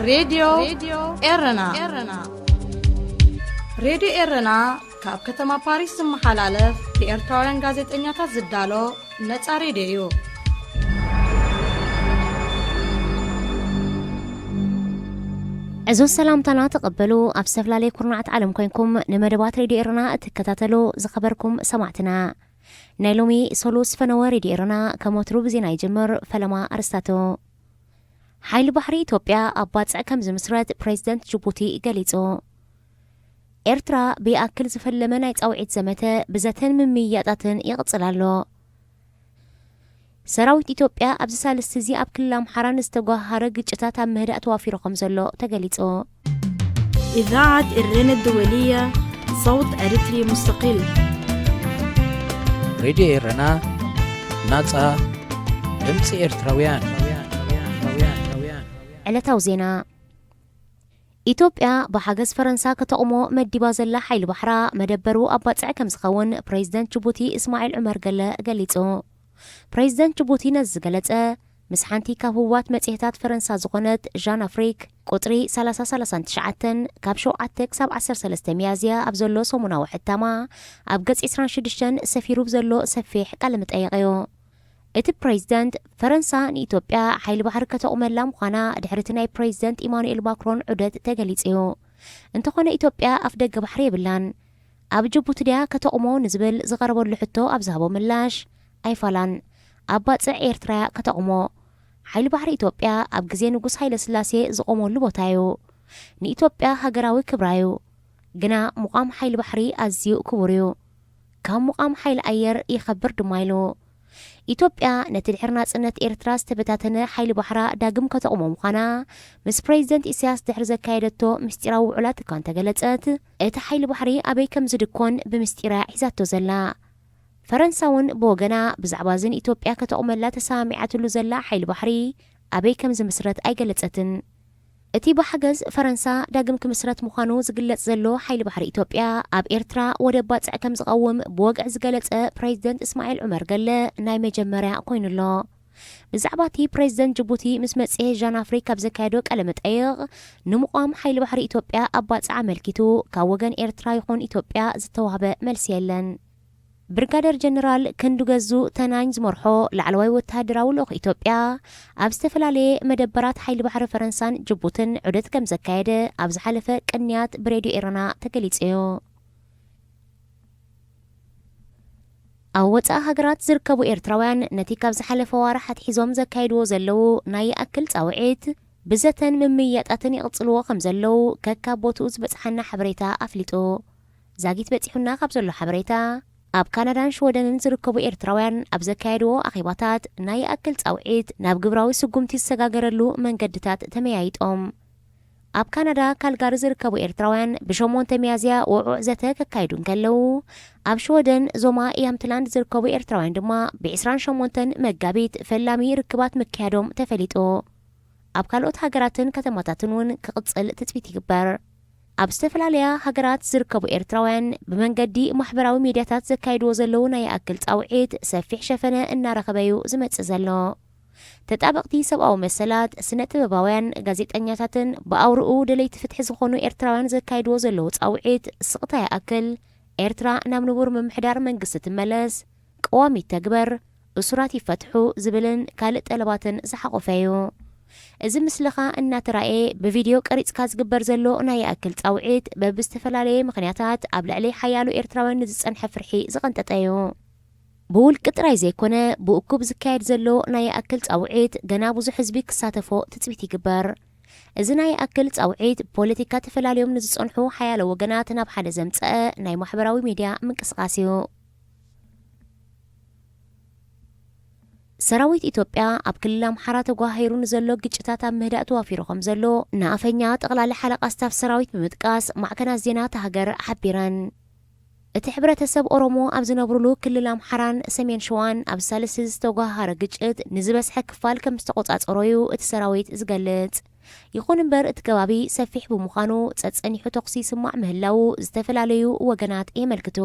ሬድዮ ኤረና። ሬድዮ ኤረና ካብ ከተማ ፓሪስ ዝመሓላለፍ ብኤርትራውያን ጋዜጠኛታት ዝዳሎ ነጻ ሬድዮ እዩ። ዕዙዝ ሰላምታና ተቐበሉ። ኣብ ዝተፈላለየ ኩርናዓት ዓለም ኮይንኩም ንመደባት ሬድዮ ኤረና እትከታተሉ ዝኸበርኩም ሰማዕትና፣ ናይ ሎሚ ሰሉስ ፈነወ ሬድዮ ኤረና ከም ወትሩ ብዜና ይጅምር። ፈለማ ኣርስታቱ። ሓይሊ ባሕሪ ኢትዮጵያ ኣብ ባጽዕ ከም ዝምስረት ፕሬዝደንት ጅቡቲ ገሊጹ። ኤርትራ ብይኣክል ዝፈለመ ናይ ጻውዒት ዘመተ ብዘተን ምምይያጣትን ይቕጽል ኣሎ። ሰራዊት ኢትዮጵያ ኣብዚ ሳልስቲ እዚ ኣብ ክልል ኣምሓራ ንዝተጓሃረ ግጭታት ኣብ ምህዳእ ተዋፊሩ ከም ዘሎ ተገሊጹ። إذاعة إرينا الدولية، صوت أريتري مستقل. ሬድዮ ኤረና፣ ናጻ ድምጺ ኤርትራውያን። ዕለታዊ ዜና። ኢትዮጵያ ብሓገዝ ፈረንሳ ከተቑሞ መዲባ ዘላ ሓይሊ ባሕራ መደበሩ ኣብ ባጽዕ ከም ዝኸውን ፕሬዝደንት ጅቡቲ እስማዒል ዑመር ገለ ገሊጹ። ፕሬዝደንት ጅቡቲ ነዚ ዝገለጸ፣ ምስ ሓንቲ ካብ ህቡባት መጽሔታት ፈረንሳ ዝኾነት ዣን ኣፍሪክ ቁጽሪ ሰላሳ ሰላሳን ትሽዓተን ካብ ሸውዓተ ክሳብ ዓሰርተ ሰለስተ ሚያዝያ ኣብ ዘሎ ሰሙናዊ ሕታማ ኣብ ገጽ ዕስራን ሽዱሽተን ሰፊሩ ብዘሎ ሰፊሕ ቃለ መጠይቕ እዩ። እቲ ፕሬዝደንት፣ ፈረንሳ ንኢትዮጵያ ሓይሊ ባሕሪ ከተቑመላ ምዃና ድሕሪ እቲ ናይ ፕሬዝደንት ኢማኑኤል ማክሮን ዑደት ተገሊጹ እዩ። እንተኾነ ኢትዮጵያ ኣፍ ደገ ባሕሪ የብላን። ኣብ ጅቡቲ ድያ ከተቑሞ ንዝብል ዝቐረበሉ ሕቶ ኣብ ዝሃቦ ምላሽ፣ ኣይፋላን፣ ኣብ ባጽዕ ኤርትራ እያ ከተቑሞ። ሓይሊ ባሕሪ ኢትዮጵያ ኣብ ግዜ ንጉስ ሃይለ ስላሴ ዝቖመሉ ቦታ እዩ። ንኢትዮጵያ ሃገራዊ ክብራ እዩ። ግና ምቋም ሓይሊ ባሕሪ ኣዝዩ ክቡር እዩ። ካብ ምቋም ሓይሊ ኣየር ይኸብር ድማ ኢሉ። ኢትዮጵያ ነቲ ድሕሪ ናጽነት ኤርትራ ዝተበታተነ ሓይሊ ባሕራ ዳግም ከተቑሞ ምዃና ምስ ፕሬዝደንት ኢሳያስ ድሕሪ ዘካየደቶ ምስጢራዊ ውዕላት እኳ እንተገለጸት፣ እቲ ሓይሊ ባሕሪ ኣበይ ከም ዝድኮን ብምስጢር እያ ሒዛቶ ዘላ። ፈረንሳ እውን ብወገና ብዛዕባ እዚ ንኢትዮጵያ ከተቑመላ ተሰማሚዓትሉ ዘላ ሓይሊ ባሕሪ ኣበይ ከም ዝምስረት ኣይገለጸትን። እቲ ብሓገዝ ፈረንሳ ዳግም ክምስረት ምዃኑ ዝግለጽ ዘሎ ሓይሊ ባሕሪ ኢትዮጵያ ኣብ ኤርትራ ወደብ ባጽዕ ከም ዝቐውም ብወግዒ ዝገለጸ ፕሬዝደንት እስማዒል ዑመር ገለ ናይ መጀመርያ ኮይኑ ኣሎ። ብዛዕባ እቲ ፕሬዝደንት ጅቡቲ ምስ መጽሔት ዣን ኣፍሪክ ኣብ ዘካየዶ ቃለ መጠይቕ፣ ንምቋም ሓይሊ ባሕሪ ኢትዮጵያ ኣብ ባጽዕ ኣመልኪቱ ካብ ወገን ኤርትራ ይኹን ኢትዮጵያ ዝተዋህበ መልሲ የለን። ብርጋደር ጀነራል ክንዱ ገዙ ተናኝ ዝመርሖ ላዕለዋይ ወተሃደራዊ ልኡኽ ኢትዮጵያ ኣብ ዝተፈላለየ መደበራት ሓይሊ ባሕሪ ፈረንሳን ጅቡትን ዑደት ከም ዘካየደ ኣብ ዝሓለፈ ቅንያት ብሬድዮ ኤረና ተገሊጹ እዩ። ኣብ ወጻኢ ሃገራት ዝርከቡ ኤርትራውያን ነቲ ካብ ዝሓለፈ ዋርሕ ኣትሒዞም ዘካይድዎ ዘለዉ ናይ ይኣክል ጻውዒት ብዘተን ምምይያጣትን ይቕጽልዎ ከም ዘለዉ ከካብ ቦትኡ ዝበጽሓና ሓበሬታ ኣፍሊጡ። ዛጊት በጺሑና ካብ ዘሎ ሓበሬታ፣ ኣብ ካናዳን ሽወደንን ዝርከቡ ኤርትራውያን ኣብ ዘካየድዎ ኣኼባታት ናይ ይኣክል ጻውዒት ናብ ግብራዊ ስጉምቲ ዝሰጋገረሉ መንገድታት ተመያይጦም። ኣብ ካናዳ ካልጋሪ ዝርከቡ ኤርትራውያን ብሸሞንተ ሚያዝያ ውዑዕ ዘተ ከካይዱ እንከለዉ፣ ኣብ ሽወደን ዞማ ያምትላንድ ዝርከቡ ኤርትራውያን ድማ ብዕስራን ሸሞንተን መጋቢት ፈላሚ ርክባት ምክያዶም ተፈሊጡ። ኣብ ካልኦት ሃገራትን ከተማታትን እውን ክቕጽል ትጽቢት ይግበር። ኣብ ዝተፈላለያ ሃገራት ዝርከቡ ኤርትራውያን ብመንገዲ ማሕበራዊ ሚድያታት ዘካይድዎ ዘለዉ ናይ ይኣክል ጻውዒት ሰፊሕ ሸፈነ እናረኸበ እዩ ዝመጽእ ዘሎ። ተጣበቕቲ ሰብኣዊ መሰላት፣ ስነ ጥበባውያን፣ ጋዜጠኛታትን ብኣውርኡ ደለይቲ ፍትሒ ዝኾኑ ኤርትራውያን ዘካይድዎ ዘለዉ ጻውዒት ስቕታ ይኣክል ኤርትራ ናብ ንቡር ምምሕዳር መንግስቲ ትመለስ፣ ቀዋሚት ተግበር፣ እሱራት ይፈትሑ ዝብልን ካልእ ጠለባትን ዝሓቖፈ እዩ። እዚ ምስልኻ እናተራእየ ብቪድዮ ቀሪጽካ ዝግበር ዘሎ ናይ ይኣክል ጻውዒት በብዝተፈላለየ ምኽንያታት ኣብ ልዕሊ ሓያሎ ኤርትራውያን ንዝጸንሐ ፍርሒ ዝቐንጠጠ እዩ። ብውልቂ ጥራይ ዘይኮነ ብእኩብ ዝካየድ ዘሎ ናይ ይኣክል ጻውዒት ገና ብዙሕ ህዝቢ ክሳተፎ ትጽቢት ይግበር። እዚ ናይ ይኣክል ጻውዒት ፖለቲካ ተፈላልዮም ንዝጸንሑ ሓያሎ ወገናት ናብ ሓደ ዘምጸአ ናይ ማሕበራዊ ሚድያ ምንቅስቓስ እዩ። ሰራዊት ኢትዮጵያ ኣብ ክልል ኣምሓራ ተጓሂሩ ንዘሎ ግጭታት ኣብ ምህዳእ ተዋፊሩ ከም ዘሎ ንኣፈኛ ጠቕላሊ ሓለቓ ስታፍ ሰራዊት ብምጥቃስ ማዕከናት ዜና እታ ሃገር ሓቢረን። እቲ ሕብረተሰብ ኦሮሞ ኣብ ዝነብሩሉ ክልል ኣምሓራን ሰሜን ሸዋን ኣብ ሳልስቲ ዝተጓሃረ ግጭት ንዝበዝሐ ክፋል ከም ዝተቆጻጸሮ'ዩ እቲ ሰራዊት ዝገልጽ። ይኹን እምበር እቲ ከባቢ ሰፊሕ ብምዃኑ ጸጸኒሑ ተኹሲ ይስማዕ ምህላዉ ዝተፈላለዩ ወገናት የመልክቱ።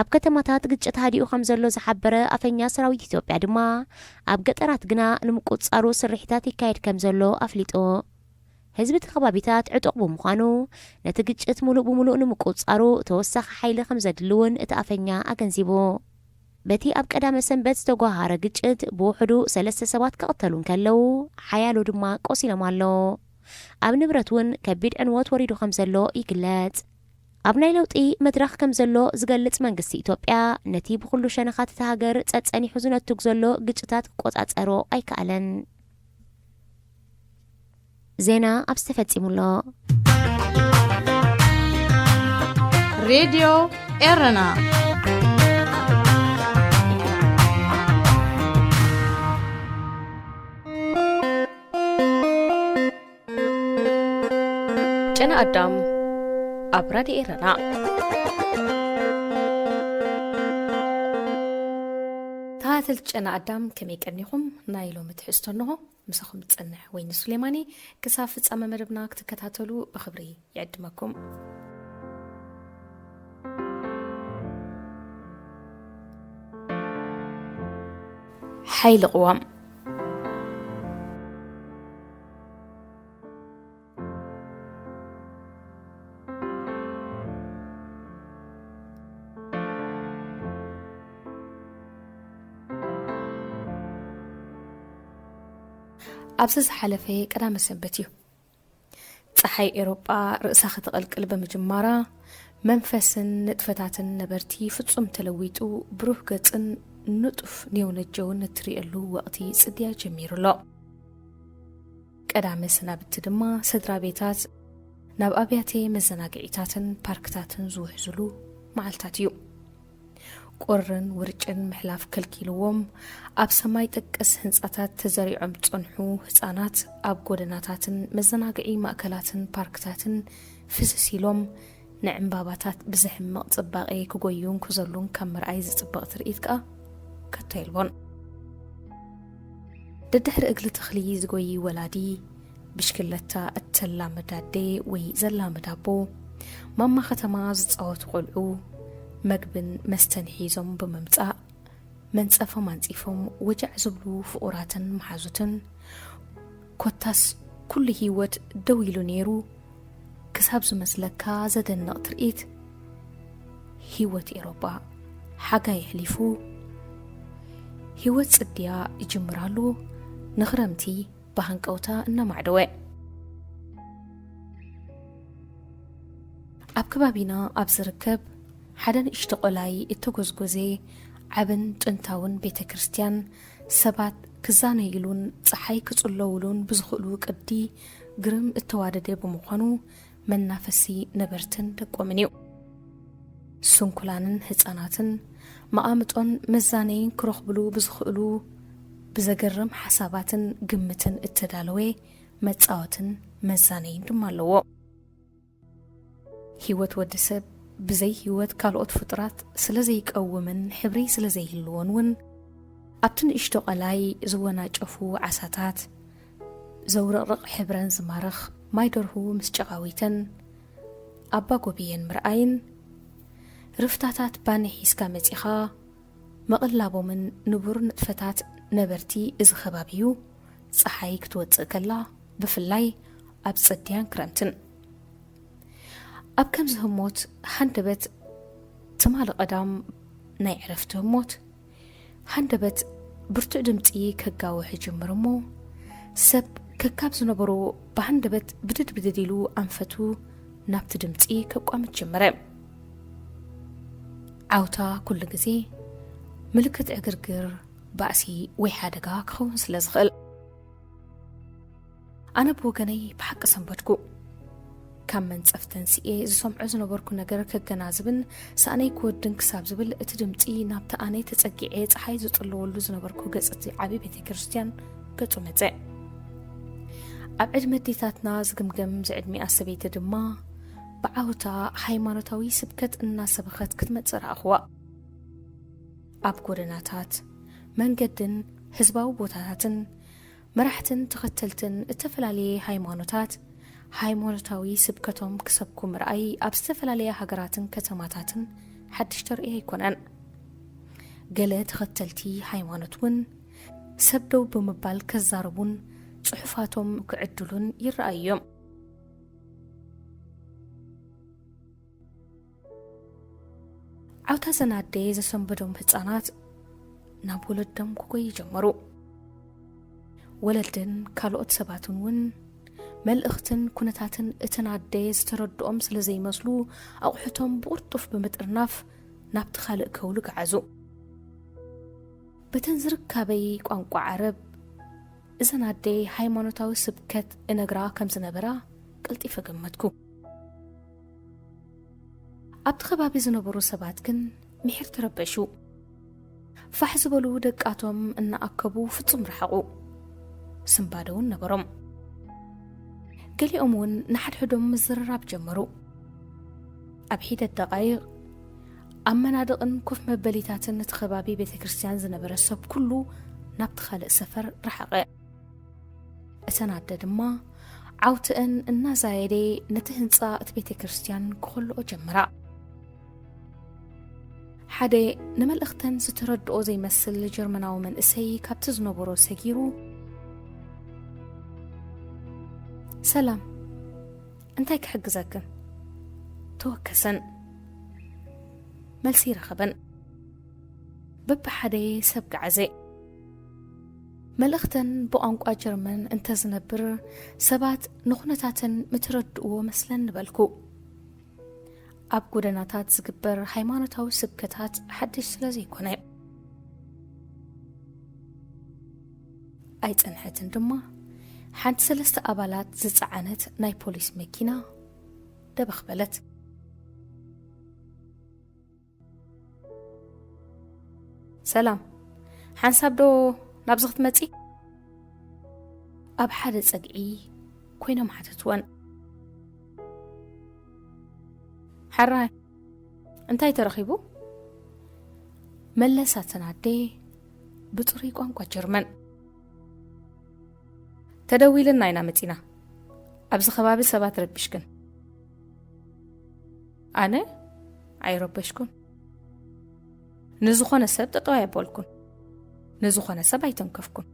ኣብ ከተማታት ግጭት ሃዲኡ ከም ዘሎ ዝሓበረ ኣፈኛ ሰራዊት ኢትዮጵያ ድማ ኣብ ገጠራት ግና ንምቁጽጻሩ ስርሒታት ይካየድ ከም ዘሎ ኣፍሊጡ። ህዝቢ እቲ ከባቢታት ዕጡቕ ብምዃኑ፣ ነቲ ግጭት ሙሉእ ብሙሉእ ንምቁጽጻሩ ተወሳኺ ሓይሊ ከም ዘድሊ እውን እቲ ኣፈኛ ኣገንዚቡ። በቲ ኣብ ቀዳመ ሰንበት ዝተጓሃረ ግጭት ብውሕዱ ሰለስተ ሰባት ክቕተሉ እንከለዉ፣ ሓያሎ ድማ ቆሲሎም ኣለዉ። ኣብ ንብረት እውን ከቢድ ዕንወት ወሪዱ ከም ዘሎ ይግለጽ። ኣብ ናይ ለውጢ መድረኽ ከም ዘሎ ዝገልጽ መንግስቲ ኢትዮጵያ፣ ነቲ ብኹሉ ሸነኻት እታ ሃገር ጸጸኒሑ ዝነቱግ ዘሎ ግጭታት ክቆጻጸሮ ኣይከኣለን። ዜና ኣብዚ ተፈጺሙ ኣሎ። ሬድዮ ኤረና። ጨና ኣዳም ኣብ ራድዮ ኤረና። ተኸታተልቲ ጨና ኣዳም ከመይ ቀኒኹም? ናይ ሎሚ ትሕዝቶ እንሆ። ምሳኹም ዝጸንሕ ወይኒ ሱሌማኒ። ክሳብ ፍጻመ መደብና ክትከታተሉ ብኽብሪ ይዕድመኩም። ሓይሊ ቅዋም። ኣብዚ ዝሓለፈ ቀዳመ ሰንበት እዩ። ጸሓይ ኤሮጳ ርእሳ ክትቕልቅል ብምጅማራ፣ መንፈስን ንጥፈታትን ነበርቲ ፍጹም ተለዊጡ፣ ብሩህ ገጽን ንጡፍ ኔውነጀውን እትርእየሉ ወቕቲ ጽድያ ጀሚሩ ኣሎ። ቀዳመ ሰናብቲ ድማ ስድራ ቤታት ናብ ኣብያተ መዘናግዒታትን ፓርክታትን ዝውሕዝሉ መዓልታት እዩ። ቁርን ውርጭን ምሕላፍ ከልኪልዎም፣ ኣብ ሰማይ ጠቀስ ህንጻታት ተዘሪዖም ዝጸንሑ ህጻናት ኣብ ጎደናታትን መዘናግዒ ማእከላትን ፓርክታትን ፍስስ ኢሎም፣ ንዕምባባታት ብዘሕምቕ ጽባቐ ክጎዩን ክዘሉን ካብ ምርኣይ ዝጽበቕ ትርኢት ከኣ ከቶ የልቦን። ደድሕሪ እግሊ ተኽሊ ዝጎዪ ወላዲ፣ ብሽክለታ እተላምድ ኣደ ወይ ዘላምድ ኣቦ፣ ማማ ከተማ ዝጻወቱ ቆልዑ፣ መግብን መስተን ሒዞም ብምምጻእ፣ መንጸፎም ኣንጺፎም ወጃዕ ዝብሉ ፍቑራትን መሓዙትን፣ ኮታስ ኩሉ ህይወት ደው ኢሉ ነይሩ ክሳብ ዝመስለካ ዘደንቕ ትርኢት። ህይወት ኤሮጳ ሓጋይ ኣሕሊፉ፣ ህይወት ጽድያ ይጅምር ኣሎ፣ ንኽረምቲ ብሃንቀውታ እናማዕደወ። ኣብ ከባቢና ኣብ ዝርከብ ሓደ ንእሽቶ ቆላይ እተጎዝጎዘ ዓብን ጥንታውን ቤተ ክርስቲያን፣ ሰባት ክዛነይሉን ጸሓይ ክጽለውሉን ብዝኽእሉ ቅዲ ግርም እተዋደደ ብምዃኑ፣ መናፈሲ ነበርትን ደቆምን እዩ። ስንኩላንን ህጻናትን መቓምጦን መዛነይን ክረኽብሉ ብዝኽእሉ ብዘገርም ሓሳባትን ግምትን እተዳለወ መጻወትን መዛነይን ድማ ኣለዎ። ህይወት ወዲ ሰብ ብዘይ ህይወት ካልኦት ፍጡራት ስለ ዘይቀውምን ሕብሪ ስለ ዘይህልዎን እውን፣ ኣብቲ ንእሽቶ ቀላይ ዝወናጨፉ ዓሳታት፣ ዘውረቕርቕ ሕብረን ዝማርኽ ማይ ደርሁ ምስ ጨቓዊተን ኣባ ጎብየን ምርኣይን፣ ርፍታታት ባኒ ሒዝካ መጺኻ ምቕላቦምን ንቡር ንጥፈታት ነበርቲ እዚ ከባቢ እዩ። ጸሓይ ክትወጽእ ከላ፣ ብፍላይ ኣብ ጽድያን ክረምትን። ኣብ ከምዚ ህሞት ሃንደበት ትማሊ ቀዳም ናይ ዕረፍቲ ህሞት፣ ሃንደበት ብርቱዕ ድምጺ ከጋውሕ ይጅምር እሞ፣ ሰብ ከካብ ዝነበሮ ብሃንደበት ብድድ ብድድ ኢሉ ኣንፈቱ ናብቲ ድምጺ ከቋምት ጀመረ። ዓውታ ኩሉ ግዜ ምልክት ዕግርግር፣ ባእሲ ወይ ሓደጋ ክኸውን ስለ ዝኽእል። ኣነ ብወገነይ ብሓቂ ሰንበድኩ። ካብ መንጸፍ ተንሲኤ ዝሰምዖ ዝነበርኩ ነገር ከገናዝብን ሳእነይ ክወድን ክሳብ ዝብል እቲ ድምጺ ናብቲ ኣነ ተጸጊዐ ጸሓይ ዝጥለወሉ ዝነበርኩ ገጽ እቲ ዓቢ ቤተ ክርስቲያን ገጹ መጸ። ኣብ ዕድመ ኣዴታትና ዝግምገም ዝዕድሚኣ ሰበይቲ ድማ ብዓውታ ሃይማኖታዊ ስብከት እናሰበኸት ክትመጽእ ረኣኽዋ። ኣብ ጎደናታት፣ መንገድን ህዝባዊ ቦታታትን መራሕትን ተኸተልትን እተፈላለየ ሃይማኖታት ሃይማኖታዊ ስብከቶም ክሰብኩ ምርኣይ ኣብ ዝተፈላለያ ሃገራትን ከተማታትን ሓድሽ ተርእዮ ኣይኮነን። ገለ ተኸተልቲ ሃይማኖት እውን ሰብ ደው ብምባል ከዛርቡን ጽሑፋቶም ክዕድሉን ይረኣዩ እዮም። ዓውታ ዘናዴ ዘሰንበዶም ህጻናት ናብ ወለዶም ክጎዩ ጀመሩ። ወለድን ካልኦት ሰባትን እውን መልእኽትን ኩነታትን እተን ኣደ ዝተረድኦም ስለ ዘይመስሉ፣ ኣቑሑቶም ብቕልጡፍ ብምጥርናፍ ናብቲ ካልእ ከውሊ ገዓዙ። በተን ዝርካበይ ቋንቋ ዓረብ፣ እዘን ኣደ ሃይማኖታዊ ስብከት እነግራ ከም ዝነበራ ቀልጢፈ ገመትኩ። ኣብቲ ከባቢ ዝነበሩ ሰባት ግን ምሒር ተረበሹ። ፋሕ ዝበሉ ደቃቶም እናኣከቡ ፍጹም ረሓቑ። ስንባደ እውን ነበሮም። ገሊኦም እውን ንሓድሕዶም ምዝርራብ ጀመሩ። ኣብ ሒደት ደቓይቕ፣ ኣብ መናድቕን ኮፍ መበሊታትን እቲ ከባቢ ቤተ ክርስቲያን ዝነበረ ሰብ ኩሉ ናብቲ ካልእ ሰፈር ረሓቐ። እተን ኣደ ድማ ዓውትአን እናዛየደ ነቲ ህንጻ እቲ ቤተ ክርስቲያን ክኸልኦ ጀመራ። ሓደ ንመልእኽተን ዝተረድኦ ዘይመስል ጀርመናዊ መንእሰይ ካብቲ ዝነበሮ ሰጊሩ፣ "ሰላም፣ እንታይ ክሕግዘክን?" ተወከሰን። መልሲ ይረኸበን። በብሓደ ሰብ ገዓዘ። መልእኽተን ብቋንቋ ጀርመን እንተዝነብር፣ ሰባት ንኹነታተን ምተረድእዎ መስለን ንበልኩ። ኣብ ጎደናታት ዝግበር ሃይማኖታዊ ስብከታት ሓድሽ ስለ ዘይኮነ። ኣይጸንሐትን ድማ፣ ሓንቲ ሰለስተ ኣባላት ዝጸዓነት ናይ ፖሊስ መኪና ደበኽ በለት። "ሰላም፣ ሓንሳብ ዶ ናብዚ ክትመጺ?" ኣብ ሓደ ጸግዒ ኮይኖም ሓተትወን። "ሓራይ፣ እንታይ ተረኺቡ?" መለሳተን ኣደ ብጽሩይ ቋንቋ ጀርመን። "ተደዊልና ኢና መጺና። ኣብዚ ከባቢ ሰባት ረቢሽክን?" ኣነ ኣይረበሽኩን። ንዝኾነ ሰብ ጠጠው ኣየበልኩን። ንዝኾነ ሰብ ኣይተንከፍኩን።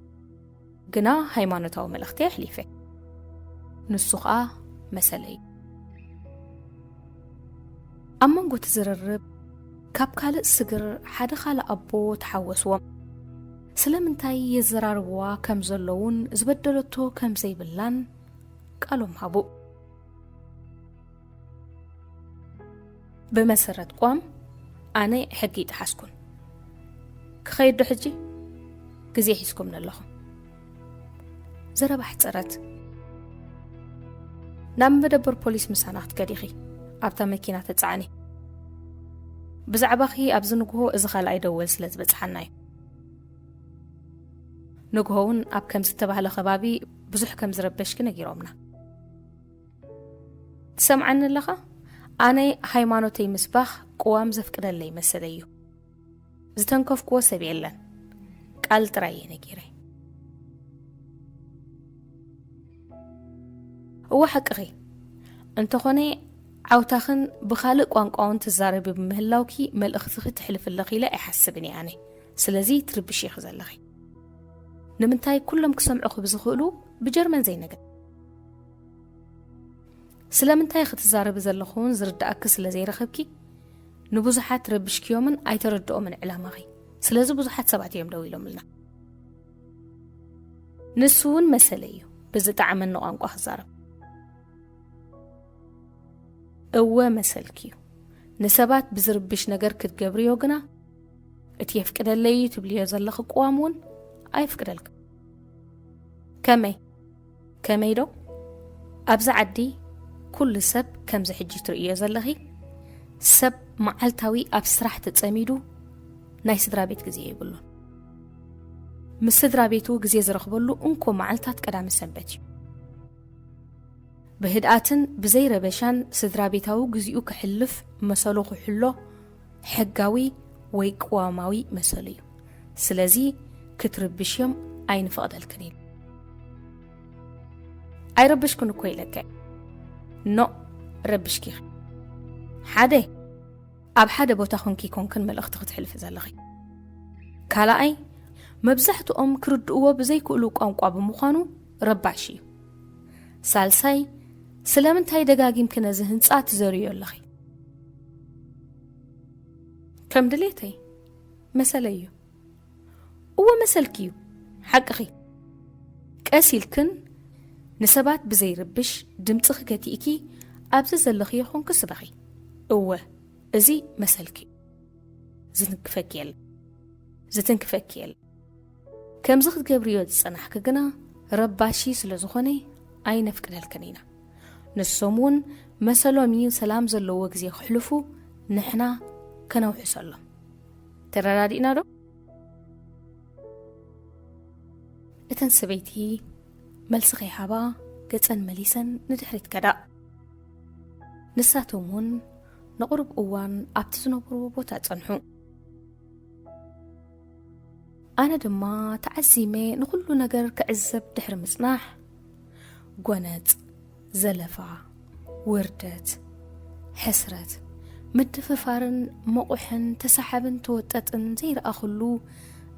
ግና ሃይማኖታዊ መልእኽቲ ኣሕሊፈ። ንሱ ኸኣ መሰለይ። ኣብ መንጎ እቲ ዝርርብ፣ ካብ ካልእ ስግር ሓደ ካልእ ኣቦ ተሓወስዎም። ስለምንታይ የዘራርብዋ ከም ዘለዉን ዝበደለቶ ከም ዘይብላን ቃሎም ሃቡ። ብመሰረት ቋም፣ ኣነ ሕጊ ይጠሓስኩን። ክኸይድ ዶ ሕጂ? ግዜ ሒዝኩም ኣለኹም። ዘረባ ሕጽረት። ናብ መደበር ፖሊስ ምሳና ክትከዲ ኢኺ። ኣብታ መኪና ተጻዕኒ። ብዛዕባኺ ኣብዚ ንግሆ እዚ ካልኣይ ደወል ስለ ዝበጽሓና እዩ። ንግሆ እውን ኣብ ከም ዝተባህለ ከባቢ ብዙሕ ከም ዝረበሽኪ ነጊሮምና። ትሰምዓኒ ኣለኻ? ኣነ ሃይማኖተይ ምስባኽ ቅዋም ዘፍቅደለይ መሰለይ እዩ። ዝተንከፍክዎ ሰብ የለን። ቃል ጥራይ እየ ነጊረ። እወ ሓቅኺ። እንተኾነ ዓውታኽን ብኻልእ ቋንቋውን ትዛረቢ ብምህላውኪ መልእኽትኺ ትሕልፊ ኣለኺ ኢለ ኣይሓስብን እየ ኣነ። ስለዚ ትርብሺ ኢኺ ዘለኺ። ንምንታይ ኩሎም ክሰምዑኺ ብዝኽእሉ ብጀርመን ዘይነገር? ስለምንታይ ክትዛረቢ ዘለኹ እውን ዝርድኣኪ ስለ ዘይረኸብኪ፣ ንብዙሓት ረብሽክዮምን ኣይተረድኦምን ዕላማኺ። ስለዚ ብዙሓት ሰባት እዮም ደው ኢሎምልና። ንሱ እውን መሰለ እዩ፣ ብዝጠዓመኒ ቋንቋ ክዛረብ። እወ መሰልኪ እዩ። ንሰባት ብዝርብሽ ነገር ክትገብርዮ ግና፣ እቲ የፍቅደለይ እዩ ትብልዮ ዘለኺ ቅዋም እውን ኣየፍቅደልካ። ከመይ? ከመይ ዶ? ኣብዚ ዓዲ ኩሉ ሰብ ከምዚ ሕጂ ትርእዮ ዘለኺ፣ ሰብ መዓልታዊ ኣብ ስራሕ ተጸሚዱ ናይ ስድራ ቤት ግዜ የብሉን። ምስ ስድራ ቤቱ ግዜ ዝረኽበሉ እንኮ መዓልታት ቀዳመ ሰንበት እዩ። ብህድኣትን ብዘይ ረበሻን ስድራ ቤታዊ ግዚኡ ከሕልፍ መሰሉ ክሕሎ ሕጋዊ ወይ ቅዋማዊ መሰሉ እዩ። ስለዚ ክትርብሽዮም ኣይንፈቕደልክን ኢሉ። ኣይረብሽኩን እኮ ኢለከ። ኖ፣ ረብሽኪ ኢኺ። ሓደ፣ ኣብ ሓደ ቦታ ኮንኪ ኮንክን መልእኽቲ ክትሕልፊ ዘለኺ። ካልኣይ፣ መብዛሕትኦም ክርድእዎ ብዘይክእሉ ቋንቋ ብምዃኑ ረባሺ እዩ። ሳልሳይ፣ ስለምንታይ ደጋጊምኪ ነዚ ህንጻ ትዘርዮ ኣለኺ? ከም ድሌተይ። መሰለይ እዩ። እወ፣ መሰልኪ እዩ። ሓቅኺ። ቀስ ኢልክን ንሰባት ብዘይርብሽ ድምፅኺ ከቲእኪ፣ ኣብዚ ዘለኽዮ ኮንኪ ስበኺ። እወ፣ እዚ መሰልኪ እዩ። ዝትንክፈኪ የለን። ዝትንክፈኪ የለን። ከምዚ ክትገብርዮ ዝጸናሕኪ ግና ረባሺ ስለ ዝኾነ ኣይነፍቅደልክን ኢና። ንሶም እውን መሰሎም እዩ ሰላም ዘለዎ ግዜ ክሕልፉ፣ ንሕና ከነውሕሰሎም። ተረዳዲእና ዶ? እተን ሰበይቲ መልሲ ከይሃባ ገጸን መሊሰን ንድሕሪት ከዳ። ንሳቶም እውን ንቑሩብ እዋን ኣብቲ ዝነብርዎ ቦታ ጸንሑ። ኣነ ድማ ተዓዚመ ንኹሉ ነገር ክዕዘብ ድሕሪ ምጽናሕ፣ ጎነጽ፣ ዘለፋ፣ ውርደት፣ ሕስረት፣ ምድፍፋርን መቑሕን ተሳሓብን ተወጠጥን ዘይረኣኹሉ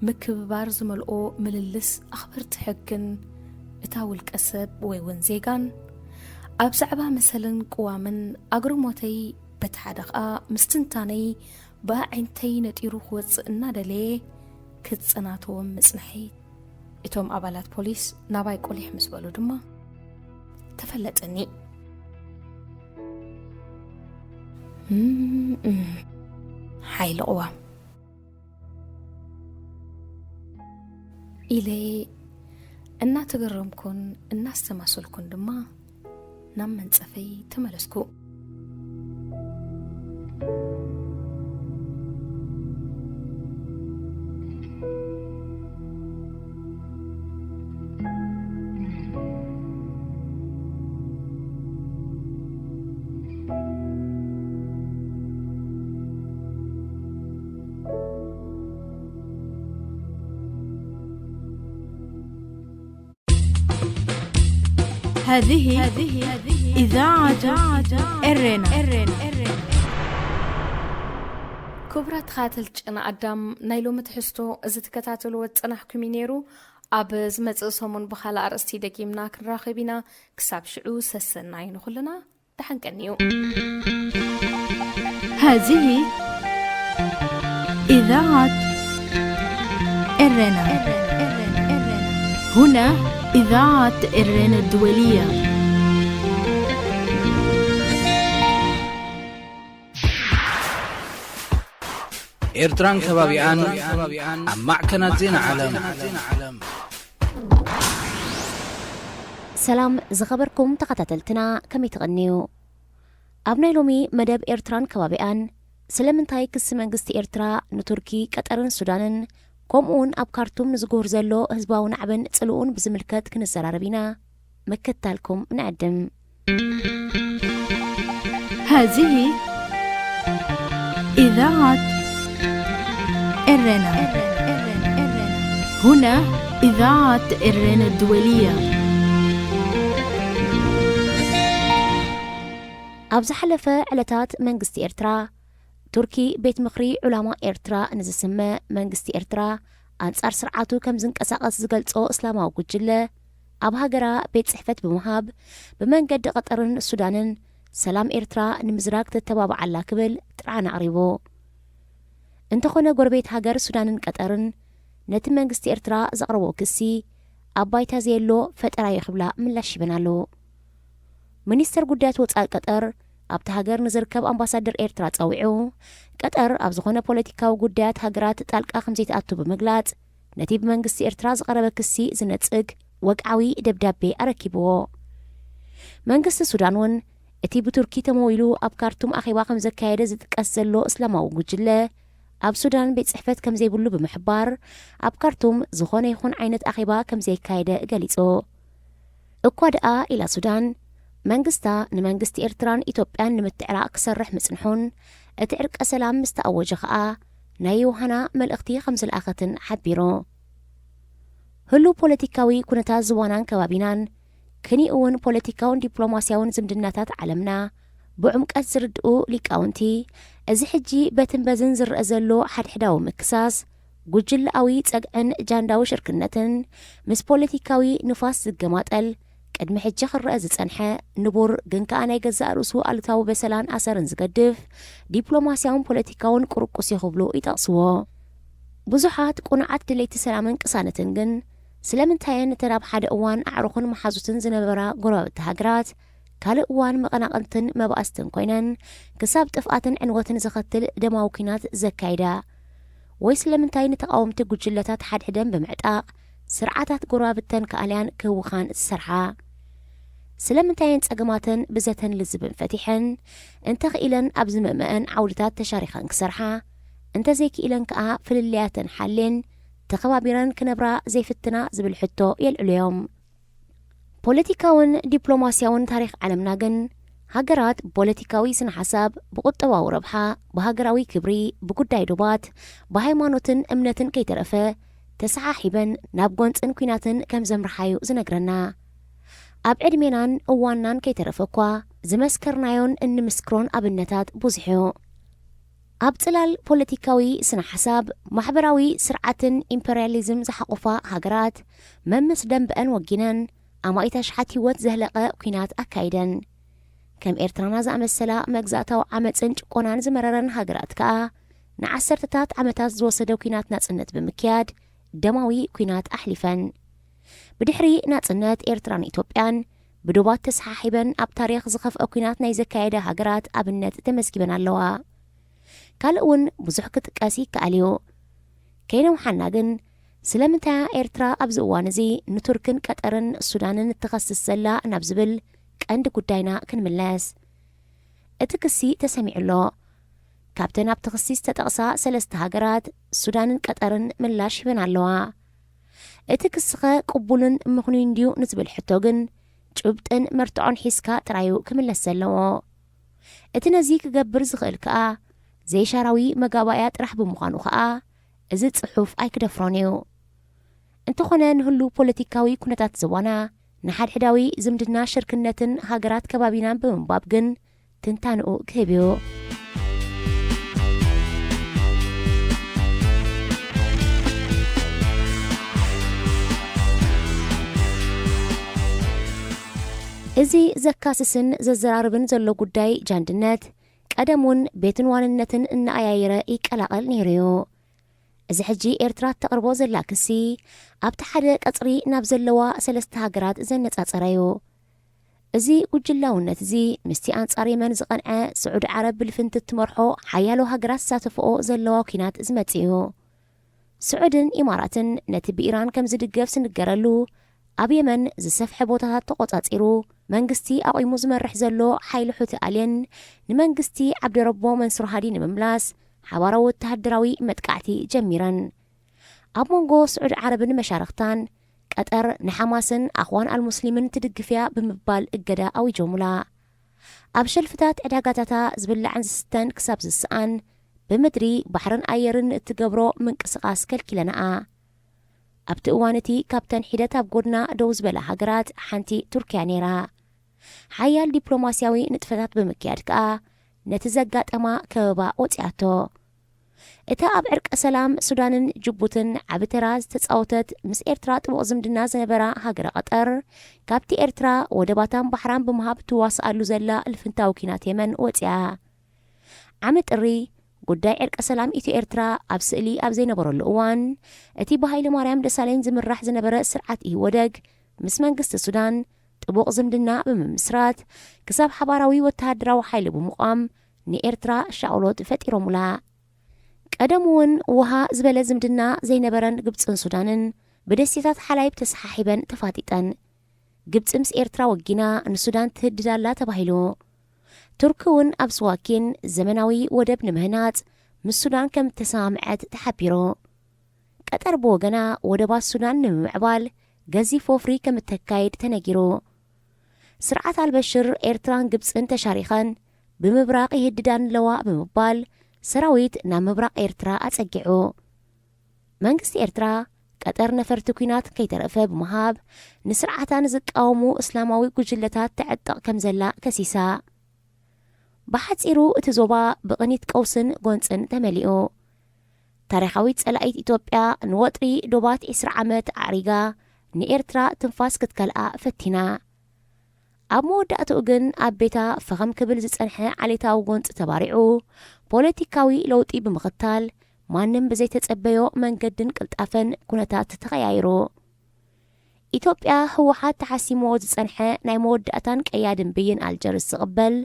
ምክብባር ዝመልኦ ምልልስ ኣኽበርቲ ሕግን እታ ውልቀ ሰብ ወይ እውን ዜጋን ኣብ ዛዕባ መሰልን ቅዋምን ኣግርሞተይ በቲ ሓደ ኸኣ ምስትንታነይ ብኣዒንተይ ነጢሩ ክወጽእ እናደለየ ክጸናተዎም ምጽንሐይ እቶም ኣባላት ፖሊስ ናባይ ቆሊሕ ምስ በሉ ድማ ተፈለጠኒ። እም፣ እም፣ ሓይሊ ቅዋም ኢለ እናተገረምኩን እናስተማሰልኩን ድማ ናብ መንጸፈይ ተመለስኩ። هذه إذاعة إرينا. ክቡራት ተኸታተልቲ ጨና ኣዳም፣ ናይ ሎሚ ትሕዝቶ እዚ ትከታተልዎ ዝጸናሕኩም እዩ ነይሩ። ኣብ ዝመጽእ ሰሙን ብኻልእ ኣርእስቲ ደጊምና ክንራኸብ ኢና። ክሳብ ሽዑ ሰሰናዩ ንኹልና። ደሓን ቀንዩ። هذه إذاعة إرينا. هنا إذاعة إرينا الدولية. ኤርትራን ከባቢኣን ኣብ ማዕከናት ዜና ዓለም። ሰላም ዝኸበርኩም ተኸታተልትና፣ ከመይ ትቕንዩ? ኣብ ናይ ሎሚ መደብ ኤርትራን ከባቢኣን፣ ስለምንታይ ክሲ መንግስቲ ኤርትራ ንቱርኪ፣ ቀጠርን ሱዳንን፣ ከምኡውን ኣብ ካርቱም ንዝጉህር ዘሎ ህዝባዊ ናዕብን ጽልኡን ብዝምልከት ክንዘራረብ ኢና። ምክትታልኩም ንዕድም። هذه إذاعة إرينا. هنا إذاعة إرينا الدولية. ኣብ ዝሓለፈ ዕለታት መንግስቲ ኤርትራ፣ ቱርኪ ቤት ምኽሪ ዑላማ ኤርትራ ንዝስመ መንግስቲ ኤርትራ ኣንጻር ስርዓቱ ከም ዝንቀሳቐስ ዝገልጾ እስላማዊ ጉጅለ፣ ኣብ ሃገራ ቤት ጽሕፈት ብምሃብ፣ ብመንገዲ ቀጠርን ሱዳንን ሰላም ኤርትራ ንምዝራግ ተተባብዓላ ክብል ጥርዓን ኣቕሪቡ። እንተኾነ፣ ጎረቤት ሃገር ሱዳንን ቀጠርን ነቲ መንግስቲ ኤርትራ ዘቕረቦ ክሲ ኣብ ባይታ ዘየሎ ፈጠራ'ዩ ክብላ ምላሽ ሂበን ኣለዎ። ሚኒስተር ጉዳያት ወጻኢ ቀጠር ኣብቲ ሃገር ንዝርከብ ኣምባሳደር ኤርትራ ጸዊዑ፣ ቀጠር ኣብ ዝኾነ ፖለቲካዊ ጉዳያት ሃገራት ጣልቃ ከም ዘይትኣቱ ብምግላጽ፣ ነቲ ብመንግስቲ ኤርትራ ዝቐረበ ክሲ ዝነጽግ ወግዓዊ ደብዳቤ ኣረኪብዎ። መንግስቲ ሱዳን እውን እቲ ብቱርኪ ተመዊሉ ኣብ ካርቱም ኣኼባ ከም ዘካየደ ዝጥቀስ ዘሎ እስላማዊ ጉጅለ፣ ኣብ ሱዳን ቤት ጽሕፈት ከም ዘይብሉ ብምሕባር፣ ኣብ ካርቱም ዝኾነ ይኹን ዓይነት ኣኼባ ከም ዘየካየደ ገሊጹ። እኳ ደኣ ኢላ ሱዳን፣ መንግስታ ንመንግስቲ ኤርትራን ኢትዮጵያን ንምትዕራቕ ክሰርሕ ምጽንሑን፣ እቲ ዕርቀ ሰላም ምስ ተኣወጀ ኸኣ ናይ ዮሃና መልእኽቲ ከም ዝለኣኸትን ሓቢሩ። ህሉው ፖለቲካዊ ኩነታት ዝዋናን ከባቢናን፣ ከኒኡ እውን ፖለቲካውን ዲፕሎማስያውን ዝምድናታት ዓለምና ብዕምቀት ዝርድኡ ሊቃውንቲ፣ እዚ ሕጂ በትን በዝን ዝረኣ ዘሎ ሓድሕዳዊ ምክሳስ፣ ጉጅለኣዊ ጸግዕን ጃንዳዊ ሽርክነትን ምስ ፖለቲካዊ ንፋስ ዝገማጠል ቅድሚ ሕጂ ክረአ ዝጸንሐ ንቡር ግን ከኣ ናይ ገዛእ ርእሱ ኣሉታዊ በሰላን ኣሰርን ዝገድፍ ዲፕሎማስያውን ፖለቲካውን ቁርቁስ እዩ ክብሉ ይጠቕስዎ። ብዙሓት ቁኑዓት ድለይቲ ሰላምን ቅሳነትን ግን ስለምንታየን እተን ኣብ ሓደ እዋን ኣዕሩኽን መሓዙትን ዝነበራ ጎረባብቲ ሃገራት ካልእ እዋን መቐናቕንትን መባእስትን ኮይነን ክሳብ ጥፍኣትን ዕንወትን ዘኸትል ደማዊ ኲናት ዘካይዳ? ወይ ስለምንታይ ንተቓወምቲ ጉጅለታት ሓድሕደን ብምዕጣቕ ስርዓታት ጎረባብተን ከኣልያን ክህውኻን ዝሰርሓ? ስለምንታየን ጸገማተን ብዘተን ልዝብን ፈቲሐን እንተኽኢለን ኣብ ዝመመአን ዓውድታት ተሻሪኸን ክሰርሓ እንተዘይክኢለን ከኣ ፍልልያተን ሓሌን ተኸባቢረን ክነብራ ዘይፍትና ዝብል ሕቶ የልዕሉ እዮም። ፖለቲካውን ዲፕሎማስያውን ታሪኽ ዓለምና ግን ሃገራት ብፖለቲካዊ ስነ ሓሳብ፣ ብቁጠባዊ ረብሓ፣ ብሃገራዊ ክብሪ፣ ብጉዳይ ዶባት፣ ብሃይማኖትን እምነትን ከይተረፈ ተሰሓሒበን ናብ ጎንጽን ኲናትን ከም ዘምርሓዩ ዝነግረና። ኣብ ዕድሜናን እዋንናን ከይተረፈ እኳ ዝመስከርናዮን እንምስክሮን ኣብነታት ብዙሕ እዩ። ኣብ ጽላል ፖለቲካዊ ስነ ሓሳብ፣ ማሕበራዊ ስርዓትን ኢምፐርያሊዝም ዝሓቑፋ ሃገራት መምስ ደንበአን ወጊነን ኣማኢት ኣሽሓት ህይወት ዘህለቐ ኲናት ኣካይደን። ከም ኤርትራና ዝኣመሰላ መግዛእታዊ ዓመጽን ጭቆናን ዝመረረን ሃገራት ከኣ ንዓሰርተታት ዓመታት ዝወሰደ ኲናት ናጽነት ብምክያድ ደማዊ ኲናት ኣሕሊፈን። ብድሕሪ ናጽነት ኤርትራን ኢትዮጵያን ብዶባት ተሰሓሒበን ኣብ ታሪኽ ዝኸፍአ ኲናት ናይ ዘካየዳ ሃገራት ኣብነት ተመዝጊበን ኣለዋ። ካልእ እውን ብዙሕ ክጥቀስ ይከኣል እዩ። ከይነውሓና ግን ስለምንታይ ኤርትራ ኣብዚ እዋን እዚ ንቱርክን ቀጠርን ሱዳንን እትኸስስ ዘላ ናብ ዝብል ቀንዲ ጉዳይና ክንምለስ። እቲ ክሲ ተሰሚዑ ኣሎ። ካብተን ኣብቲ ክሲ ዝተጠቕሳ ሰለስተ ሃገራት ሱዳንን ቀጠርን ምላሽ ሂበን ኣለዋ። እቲ ክስኸ ቅቡልን ምኽኑይን ድዩ ንዝብል ሕቶ ግን ጭብጥን መርትዖን ሒዝካ ጥራዩ ክምለስ ዘለዎ። እቲ ነዚ ክገብር ዝኽእል ከኣ ዘይሻራዊ መጋባእያ ጥራሕ ብምዃኑ ከኣ እዚ ጽሑፍ ኣይክደፍሮን እዩ። እንተኾነ ንህሉ ፖለቲካዊ ኩነታት ዞባና ንሓድሕዳዊ ዝምድና ሽርክነትን ሃገራት ከባቢናን ብምንባብ ግን ትንታንኡ ክህብ እዩ። እዚ ዘካስስን ዘዘራርብን ዘሎ ጉዳይ ጃንድነት ቀደም እውን ቤትን ዋንነትን እናኣያየረ ይቀላቐል ነይሩ እዩ። እዚ ሕጂ ኤርትራ እተቕርቦ ዘላ ክሲ ኣብቲ ሓደ ቀጽሪ ናብ ዘለዋ ሰለስተ ሃገራት ዘነጻጸረ እዩ። እዚ ጉጅላውነት እዚ ምስቲ ኣንጻር የመን ዝቐንዐ ስዑዲ ዓረብ ብልፍንቲ እትመርሖ ሓያሎ ሃገራት ዝሳተፍኦ ዘለዋ ኲናት ዝመጽእ እዩ። ስዑድን ኢማራትን ነቲ ብኢራን ከም ዝድገፍ ዝንገረሉ ኣብ የመን ዝሰፍሐ ቦታታት ተቖጻጺሩ መንግስቲ ኣቑሙ ዝመርሕ ዘሎ ሓይሊ ሑቲ ኣልየን ንመንግስቲ ዓብደረቦ መንሱር ሃዲ ንምምላስ ሓባራዊ ወተሃደራዊ መጥቃዕቲ ጀሚረን። ኣብ መንጎ ስዑዲ ዓረብን መሻርኽታን ቀጠር ንሓማስን ኣኽዋን ኣልሙስሊምን ትድግፍያ ብምባል እገዳ ኣዊጆሙላ። ኣብ ሸልፍታት ዕዳጋታታ ዝብላዕን ዝስተን ክሳብ ዝስኣን ብምድሪ ባሕርን ኣየርን እትገብሮ ምንቅስቓስ ከልኪለናኣ። ኣብቲ እዋን እቲ ካብተን ሒደት ኣብ ጎድና ደው ዝበላ ሃገራት ሓንቲ ቱርክያ ነይራ። ሓያል ዲፕሎማስያዊ ንጥፈታት ብምክያድ ከኣ ነቲ ዘጋጠማ ከበባ ወጺኣቶ። እታ ኣብ ዕርቀ ሰላም ሱዳንን ጅቡትን ዓቢ ተራ ዝተጻወተት ምስ ኤርትራ ጥቡቕ ዝምድና ዝነበራ ሃገረ ቀጠር ካብቲ ኤርትራ ወደባታን ባሕራን ብምሃብ ትዋስኣሉ ዘላ ልፍንታዊ ኲናት የመን ወጺኣ። ዓሚ ጥሪ ጉዳይ ዕርቀ ሰላም ኢትዮ ኤርትራ ኣብ ስእሊ ኣብ ዘይነበረሉ እዋን እቲ ብሃይለ ማርያም ደሳለኝ ዝምራሕ ዝነበረ ስርዓት ኢህወደግ ምስ መንግስቲ ሱዳን ጥቡቕ ዝምድና ብምምስራት ክሳብ ሓባራዊ ወተሃደራዊ ሓይሊ ብምቋም ንኤርትራ ሻቕሎት ፈጢሮሙላ። ቀደም እውን ውሃ ዝበለ ዝምድና ዘይነበረን ግብጽን ሱዳንን ብደሴታት ሓላይብ ተሰሓሒበን ተፋጢጠን። ግብጺ ምስ ኤርትራ ወጊና ንሱዳን ትህድድ ኣላ ተባሂሉ። ቱርኪ እውን ኣብ ስዋኪን ዘመናዊ ወደብ ንምህናጽ ምስ ሱዳን ከም እተሰማምዐት ተሓቢሩ። ቀጠር ብወገና ወደባት ሱዳን ንምምዕባል ገዚፍ ወፍሪ ከም እተካይድ ተነጊሩ። ስርዓት ኣልበሽር ኤርትራን ግብጽን ተሻሪኸን ብምብራቕ ይህድዳን ኣለዋ ብምባል ሰራዊት ናብ ምብራቕ ኤርትራ ኣጸጊዑ። መንግስቲ ኤርትራ ቀጠር ነፈርቲ ኲናት ከይተረፈ ብምሃብ ንስርዓታ ንዝቃወሙ እስላማዊ ጉጅለታት ተዕጥቕ ከም ዘላ ከሲሳ። ብሓጺሩ እቲ ዞባ ብቕኒት ቀውስን ጎንጽን ተመሊኡ። ታሪኻዊት ጸላኢት ኢትዮጵያ ንወጥሪ ዶባት ዕስራ ዓመት ኣዕሪጋ ንኤርትራ ትንፋስ ክትከልኣ ፈቲና። ኣብ መወዳእትኡ ግን ኣብ ቤታ ፈኸም ክብል ዝጸንሐ ዓሌታዊ ጎንጺ ተባሪዑ፣ ፖለቲካዊ ለውጢ ብምኽታል፣ ማንም ብዘይተጸበዮ መንገድን ቅልጣፈን ኩነታት ተቐያይሩ። ኢትዮጵያ ህወሓት ተሓሲምዎ ዝጸንሐ ናይ መወዳእታን ቀያድን ብይን ኣልጀርስ ዝቕበል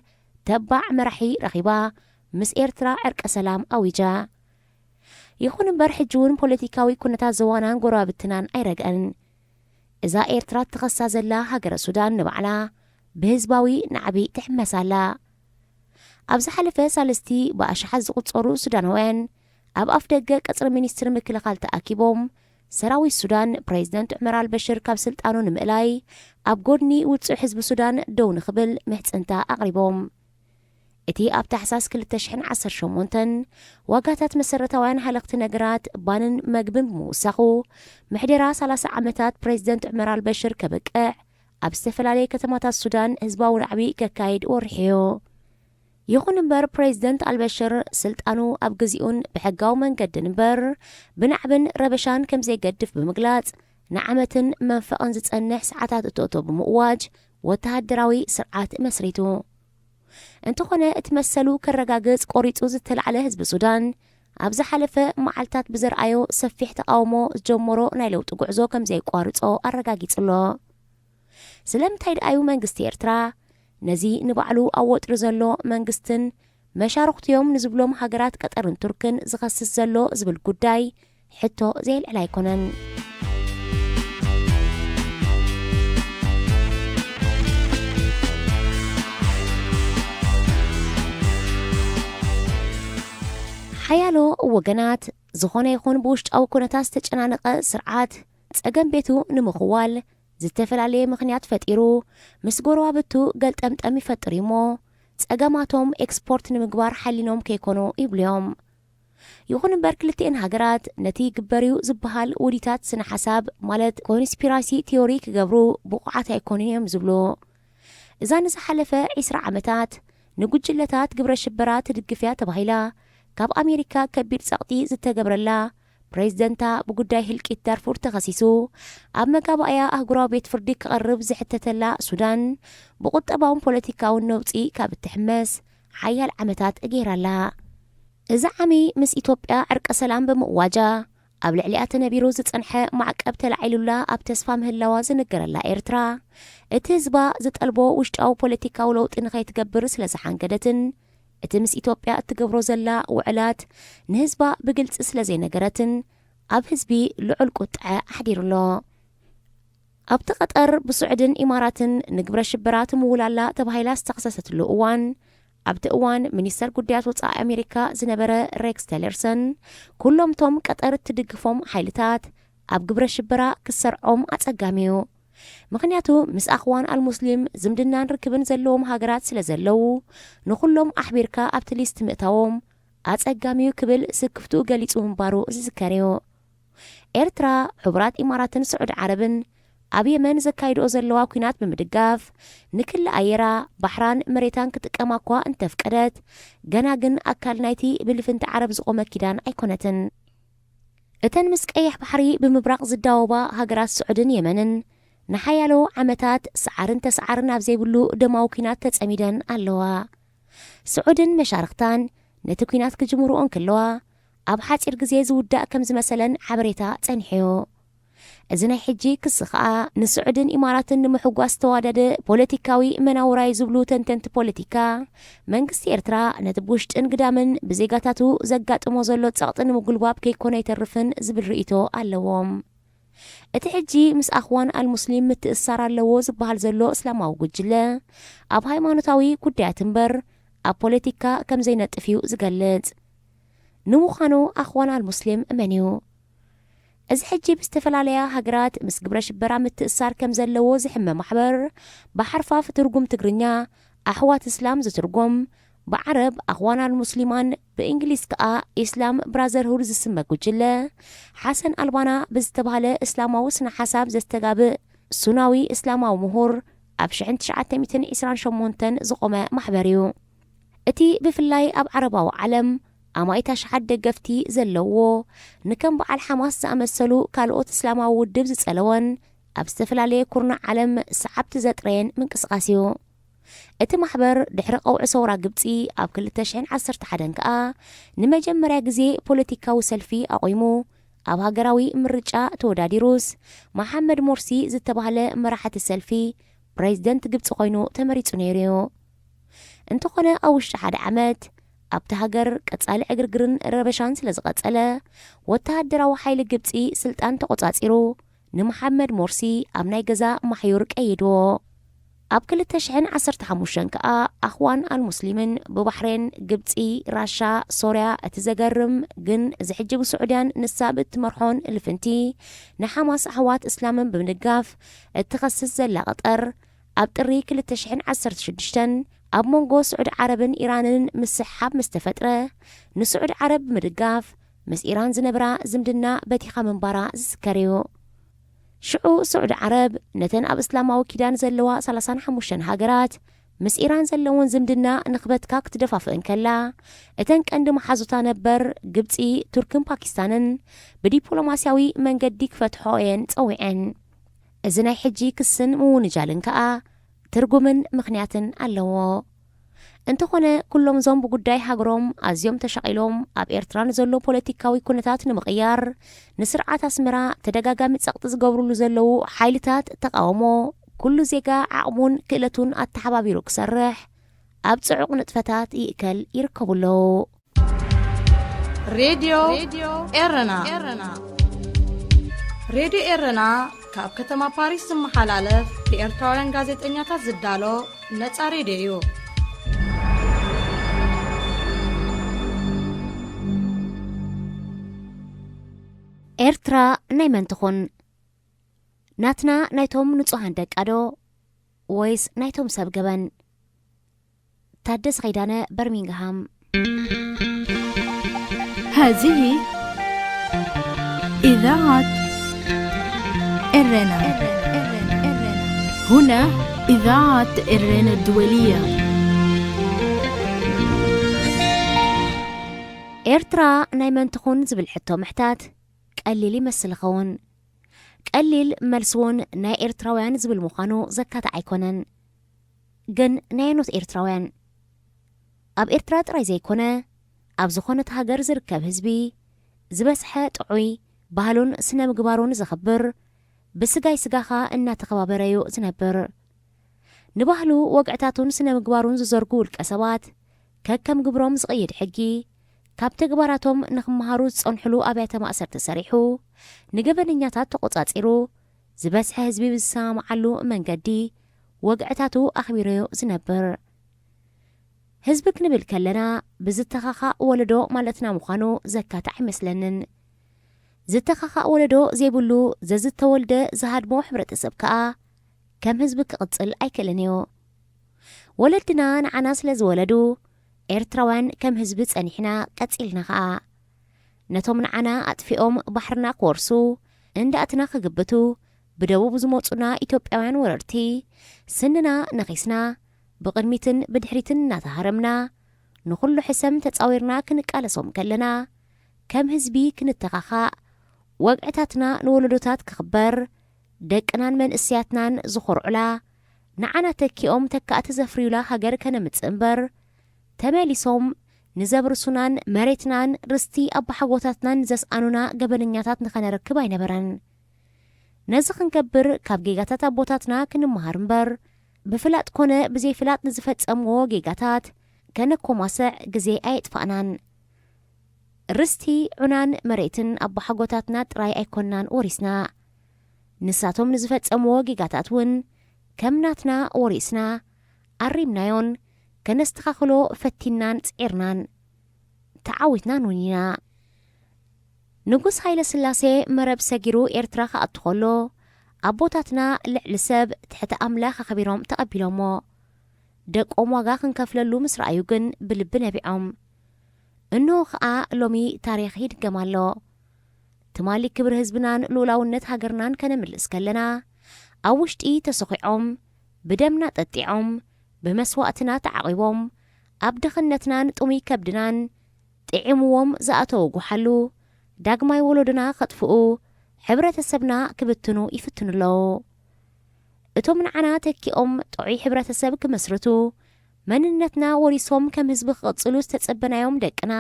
ተባዕ መራሒ ረኺባ፣ ምስ ኤርትራ ዕርቀ ሰላም ኣዊጃ። ይኹን እምበር፣ ሕጂ እውን ፖለቲካዊ ኩነታት ዞባናን ጎረባብትናን ኣይረግአን። እዛ ኤርትራ ትኸሳ ዘላ ሃገረ ሱዳን ንባዕላ ብህዝባዊ ናዕቢ ትሕመስ ኣላ። ኣብ ዝሓለፈ ሳልስቲ ብኣሽሓት ዝቑጸሩ ሱዳናውያን ኣብ ኣፍ ደገ ቀጽሪ ሚኒስትሪ ምክልኻል ተኣኪቦም፣ ሰራዊት ሱዳን ፕሬዚደንት ዑመር ኣልበሽር ካብ ስልጣኑ ንምእላይ ኣብ ጎድኒ ውጹዕ ህዝቢ ሱዳን ደው ንኽብል ምሕጽንታ ኣቕሪቦም። እቲ ኣብ ታሕሳስ ክልተ ሽሕን ዓሰርተ ሸሞንተን ዋጋታት መሰረታውያን ሃለኽቲ ነገራት ባንን መግብን ብምውሳኹ፣ ምሕደራ ሰላሳ ዓመታት ፕሬዚደንት ዑመር ኣልበሽር ከብቅዕ ኣብ ዝተፈላለየ ከተማታት ሱዳን ህዝባዊ ናዕቢ ከካይድ ወሪሑ'ዩ። ይኹን እምበር፣ ፕሬዚደንት ኣልበሽር ስልጣኑ ኣብ ግዚኡን ብሕጋዊ መንገድን እምበር ብናዕብን ረበሻን ከምዘይገድፍ ብምግላጽ፣ ንዓመትን መንፈቕን ዝጸንሕ ሰዓታት እቶእቶ ብምእዋጅ ወተሃደራዊ ስርዓት መስሪቱ። እንተኾነ፣ እቲ መሰሉ ከረጋግጽ ቆሪጹ ዝተላዕለ ህዝቢ ሱዳን፣ ኣብ ዝሓለፈ መዓልታት ብዘርኣዮ ሰፊሕ ተቓውሞ ዝጀመሮ ናይ ለውጢ ጉዕዞ ከምዘይቋርጾ ኣረጋጊጹ ኣሎ። ስለምንታይ ደኣዩ መንግስቲ ኤርትራ ነዚ ንባዕሉ ኣብ ወጥሪ ዘሎ መንግስትን መሻርኽቱ'ዮም ንዝብሎም ሃገራት ቀጠርን ቱርክን ዝኸስስ ዘሎ ዝብል ጉዳይ ሕቶ ዘየልዕል ኣይኮነን። ሓያሎ ወገናት፣ ዝኾነ ይኹን ብውሽጣዊ ኩነታት ዝተጨናነቐ ስርዓት፣ ጸገም ቤቱ ንምኽዋል ዝተፈላለየ ምኽንያት ፈጢሩ፣ ምስ ጎረባብቱ ገልጠምጠም ይፈጥር እዩ እሞ፣ ጸገማቶም ኤክስፖርት ንምግባር ሓሊኖም ከይኮኑ ይብሉ እዮም። ይኹን እምበር፣ ክልቲኤን ሃገራት ነቲ ይግበር እዩ ዝበሃል ውዲታት ስነ ሓሳብ፣ ማለት ኮንስፒራሲ ቲዮሪ ክገብሩ ብቑዓት ኣይኮኑን እዮም ዝብሉ። እዛ ንዝሓለፈ ዒስራ ዓመታት ንጉጅለታት ግብረ ሽበራ ትድግፍ እያ ተባሂላ ካብ ኣሜሪካ ከቢድ ጸቕጢ ዝተገብረላ፣ ፕሬዝደንታ ብጉዳይ ህልቂት ዳርፉር ተኸሲሱ ኣብ መጋባእያ ኣህጉራዊ ቤት ፍርዲ ክቐርብ ዝሕተተላ ሱዳን፣ ብቁጠባውን ፖለቲካውን ነውጺ ካብ እትሕመስ ሓያል ዓመታት ገይራ ኣላ። እዚ ዓሚ ምስ ኢትዮጵያ ዕርቀ ሰላም ብምእዋጃ፣ ኣብ ልዕሊኣ ተነቢሩ ዝጸንሐ ማዕቀብ ተላዒሉላ ኣብ ተስፋ ምህላዋ ዝንገረላ ኤርትራ፣ እቲ ህዝባ ዝጠልቦ ውሽጣዊ ፖለቲካዊ ለውጢ ንኸይትገብር ስለ ዝሓንገደትን፣ እቲ ምስ ኢትዮጵያ እትገብሮ ዘላ ውዕላት ንህዝባ ብግልጺ ስለ ዘይነገረትን፣ ኣብ ህዝቢ ልዑል ቁጥዐ ኣሕዲሩ ኣሎ። ኣብቲ ቀጠር ብስዑድን ኢማራትን ንግብረ ሽበራ ትምውል ኣላ ተባሂላ ዝተኸሰሰትሉ እዋን፣ ኣብቲ እዋን ሚኒስተር ጉዳያት ወጻኢ ኣሜሪካ ዝነበረ ሬክስ ቴለርሰን፣ ኩሎም እቶም ቀጠር እትድግፎም ሓይልታት ኣብ ግብረ ሽበራ ክሰርዖም ኣጸጋሚ እዩ። ምኽንያቱ፣ ምስ ኣኽዋን ኣልሙስሊም ዝምድናን ርክብን ዘለዎም ሃገራት ስለ ዘለዉ፣ ንኹሎም ኣሕቢርካ ኣብቲ ሊስት ምእታዎም ኣጸጋሚ እዩ ክብል ስክፍትኡ ገሊጹ ምንባሩ ዝዝከር እዩ። ኤርትራ፣ ሕቡራት ኢማራትን ስዑድ ዓረብን ኣብ የመን ዘካይድኦ ዘለዋ ኲናት ብምድጋፍ፣ ንክሊ ኣየራ፣ ባሕራን መሬታን ክጥቀማ እኳ እንተፍቀደት፣ ገና ግን ኣካል ናይቲ ብልፍንቲ ዓረብ ዝቖመ ኪዳን ኣይኮነትን። እተን ምስ ቀይሕ ባሕሪ ብምብራቕ ዝዳወባ ሃገራት ስዑድን የመንን፣ ንሓያሎ ዓመታት ሰዓርን ተሰዓርን ኣብ ዘይብሉ ደማዊ ኲናት ተጸሚደን ኣለዋ። ስዑድን መሻርኽታን ነቲ ኲናት ክጅምርኦ እንከለዋ፣ ኣብ ሓጺር ግዜ ዝውዳእ ከም ዝመሰለን ሓበሬታ ጸኒሑ እዩ። እዚ ናይ ሕጂ ክሲ ኸኣ፣ ንስዑድን ኢማራትን ንምሕጓስ ዝተዋደደ ፖለቲካዊ መናውራይ ዝብሉ ተንተንቲ ፖለቲካ፣ መንግስቲ ኤርትራ ነቲ ብውሽጥን ግዳምን ብዜጋታቱ ዘጋጥሞ ዘሎ ጸቕጢ ንምጉልባብ ከይኮነ ኣይተርፍን ዝብል ርእይቶ ኣለዎም። እቲ ሕጂ ምስ ኣኽዋን ኣልሙስሊም ምትእስሳር ኣለዎ ዝበሃል ዘሎ እስላማዊ ጉጅለ፣ ኣብ ሃይማኖታዊ ጉዳያት እምበር ኣብ ፖለቲካ ከም ዘይነጥፍ እዩ ዝገልጽ። ንምዃኑ ኣኽዋን ኣልሙስሊም መን እዩ? እዚ ሕጂ ብዝተፈላለያ ሃገራት ምስ ግብረ ሽበራ ምትእስሳር ከም ዘለዎ ዝሕመ ማሕበር፣ ብሓርፋፍ ትርጉም ትግርኛ ኣሕዋት እስላም ዝትርጎም፣ ብዓረብ ኣኽዋን ኣልሙስሊማን ብእንግሊዝ ከኣ ኢስላም ብራዘርሁድ ዝስመ ጉጅለ፣ ሓሰን ኣልባና ብዝተባህለ እስላማዊ ስነ ሓሳብ ዘስተጋብእ ሱናዊ እስላማዊ ምሁር ኣብ ሽሕን ትሽዓተ ሚእትን ዕስራን ሸሞንተን ዝቖመ ማሕበር እዩ። እቲ ብፍላይ ኣብ ዓረባዊ ዓለም ኣማኢት ኣሽሓት ደገፍቲ ዘለዎ፣ ንከም በዓል ሓማስ ዝኣመሰሉ ካልኦት እስላማዊ ውድብ ዝጸለወን ኣብ ዝተፈላለየ ኩርናዕ ዓለም ሰዓብቲ ዘጥረየን ምንቅስቓስ እዩ። እቲ ማሕበር ድሕሪ ቀውዒ ሰውራ ግብጺ ኣብ ክልተ ሽሕን ዓሰርተ ሓደን ከኣ ንመጀመርያ ግዜ ፖለቲካዊ ሰልፊ ኣቑሙ። ኣብ ሃገራዊ ምርጫ ተወዳዲሩስ፣ መሓመድ ሞርሲ ዝተባህለ መራሕቲ ሰልፊ ፕሬዝደንት ግብጺ ኮይኑ ተመሪጹ ነይሩ እዩ። እንተኾነ፣ ኣብ ውሽጢ ሓደ ዓመት ኣብቲ ሃገር ቀጻሊ ዕግርግርን ረበሻን ስለ ዝቐጸለ፣ ወተሃደራዊ ሓይሊ ግብጺ ስልጣን ተቖጻጺሩ ንመሓመድ ሞርሲ ኣብ ናይ ገዛ ማሕዩር ቀይድዎ። ኣብ ክልተ ሽሕን ዓሰርተ ሓሙሽተን ከኣ ኣኽዋን ኣልሙስሊምን ብባሕሬን፣ ግብጺ፣ ራሻ፣ ሶርያ፣ እቲ ዘገርም ግን እዚ ሕጂ ብስዑድያን ንሳ ብእትመርሖን ልፍንቲ ንሓማስ ኣሕዋት እስላምን ብምድጋፍ እትኸስስ ዘላ ቀጠር፣ ኣብ ጥሪ ክልተ ሽሕን ዓሰርተ ሽዱሽተን ኣብ መንጎ ስዑዲ ዓረብን ኢራንን ምስሕሓብ ምስ ተፈጥረ፣ ንስዑዲ ዓረብ ብምድጋፍ ምስ ኢራን ዝነበራ ዝምድና በቲኻ ምንባራ ዝዝከር እዩ። ሽዑ ስዑዲ ዓረብ ነተን ኣብ እስላማዊ ኪዳን ዘለዋ ሰላሳን ሓሙሽተን ሃገራት ምስ ኢራን ዘለወን ዝምድና ንኽበትካ ክትደፋፍእ እንከላ፣ እተን ቀንዲ መሓዙታ ነበር ግብጺ፣ ቱርክን ፓኪስታንን ብዲፕሎማስያዊ መንገዲ ክፈትሖ እየን ጸዊዐን። እዚ ናይ ሕጂ ክስን ምውንጃልን ከኣ ትርጉምን ምኽንያትን ኣለዎ። እንተኾነ፣ ኩሎም እዞም ብጉዳይ ሃገሮም ኣዝዮም ተሻቒሎም ኣብ ኤርትራ ንዘሎ ፖለቲካዊ ኩነታት ንምቕያር ንስርዓት ኣስመራ ተደጋጋሚ ጸቕጢ ዝገብሩሉ ዘለዉ ሓይልታት ተቓውሞ፣ ኩሉ ዜጋ ዓቕሙን ክእለቱን ኣተሓባቢሩ ክሰርሕ ኣብ ጽዑቕ ንጥፈታት ይእከል ይርከቡ ኣለዉ። ሬድዮ ኤረና። ሬድዮ ኤረና ካብ ከተማ ፓሪስ ዝመሓላለፍ ብኤርትራውያን ጋዜጠኛታት ዝዳሎ ነጻ ሬድዮ እዩ። ኤርትራ ናይ መን ትኹን? ናትና ናይቶም ንጹሃን ደቃ ዶ ወይስ ናይቶም ሰብ ገበን? ታደሰ ኺዳነ፣ በርሚንግሃም። هذه إذاعة إرنا. هنا إذاعة إرنا الدولية. ኤርትራ ናይ መን ትኹን ዝብል ሕቶ ምሕታት ቀሊል ይመስል ይኸውን። ቀሊል መልሲ እውን ናይ ኤርትራውያን ዝብል ምዃኑ ዘካትዕ ኣይኮነን። ግን ናይ ኣየኖት ኤርትራውያን? ኣብ ኤርትራ ጥራይ ዘይኮነ፣ ኣብ ዝኾነት ሃገር ዝርከብ ህዝቢ፣ ዝበዝሐ ጥዑይ ባህሉን ስነ ምግባሩን ዘኽብር፣ ብስጋይ ስጋኻ እናተኸባበረ እዩ ዝነብር። ንባህሉ፣ ወግዕታቱን ስነ ምግባሩን ዝዘርጉ ውልቀ ሰባት፣ ከከም ግብሮም ዝቕይድ ሕጊ፣ ካብ ተግባራቶም ንኽመሃሩ ዝጸንሕሉ ኣብያተ ማእሰርቲ ሰሪሑ፣ ንገበነኛታት ተቖጻጺሩ፣ ዝበዝሐ ህዝቢ ብዝሰማምዓሉ መንገዲ ወግዕታቱ ኣኽቢሩ'ዩ ዝነብር። ህዝቢ ክንብል ከለና ብዝተኻኻእ ወለዶ ማለትና ምዃኑ ዘካትዕ ኣይመስለንን። ዝተኻኻእ ወለዶ ዘይብሉ ዘዝተወልደ ዝሃድሞ ሕብረተሰብ ከኣ ከም ህዝቢ ክቕጽል ኣይክእልን እዩ። ወለድና ንዓና ስለ ዝወለዱ፣ ኤርትራውያን ከም ህዝቢ ጸኒሕና ቀጺልና ኸኣ። ነቶም ንዓና ኣጥፊኦም ባሕርና ክወርሱ፣ እንዳእትና ክግብቱ፣ ብደቡብ ዝመጹና ኢትዮጵያውያን ወረርቲ፣ ስንና ነኺስና፣ ብቕድሚትን ብድሕሪትን እናተሃረምና፣ ንኹሉ ሕሰም ተጻዊርና ክንቃለሶም ከለና፣ ከም ህዝቢ ክንተኻኻእ፣ ወግዕታትና ንወለዶታት ክኽበር፣ ደቅናን መንእሰያትናን ዝኾርዑላ፣ ንዓና ተኪኦም ተካእቲ ዘፍርዩላ ሃገር ከነምጽእ እምበር፣ ተመሊሶም ንዘብርሱናን መሬትናን ርስቲ ኣባሓጎታትናን ዘስኣኑና ገበነኛታት ንኸነረክብ ኣይነበረን። ነዚ ክንገብር ካብ ጌጋታት ኣቦታትና ክንመሃር እምበር፣ ብፍላጥ ኮነ ብዘይፍላጥ ንዝፈጸምዎ ጌጋታት ከነኮማስዕ ግዜ ኣየጥፋእናን። ርስቲ ዑናን መሬትን ኣቦሓጎታትና ጥራይ ኣይኮንናን ወሪስና። ንሳቶም ንዝፈጸምዎ ጌጋታት እውን ከም ናትና ወሪስና፣ ኣሪምናዮን ከነስተኻኽሎ ፈቲንናን ጽዒርናን። ተዓዊትናን እውን ኢና። ንጉስ ሃይለ ስላሴ መረብ ሰጊሩ ኤርትራ ክኣቱ ከሎ፣ ኣቦታትና ልዕሊ ሰብ ትሕቲ ኣምላኽ ኣኽቢሮም ተቐቢሎሞ። ደቆም ዋጋ ክንከፍለሉ ምስ ረኣዩ ግን ብልቢ ነቢዖም። እንሆ ኸኣ ሎሚ ታሪኽ ይድገም ኣሎ። ትማሊ ክብሪ ህዝብናን ልኡላውነት ሃገርናን ከነምልስ ከለና፣ ኣብ ውሽጢ ተሰኺዖም፣ ብደምና ጠጢዖም፣ ብመስዋእትና ተዓቒቦም፣ ኣብ ድኽነትናን ጥሙይ ከብድናን ጥዒምዎም ዝኣተዉ ጓሓሉ፣ ዳግማይ ወለዶና ከጥፍኡ፣ ሕብረተሰብና ክብትኑ ይፍትኑ ኣለዉ። እቶም ንዓና ተኪኦም ጥዑይ ሕብረተሰብ ክመስርቱ፣ መንነትና ወሪሶም ከም ህዝቢ ክቕጽሉ ዝተጸበናዮም ደቅና፣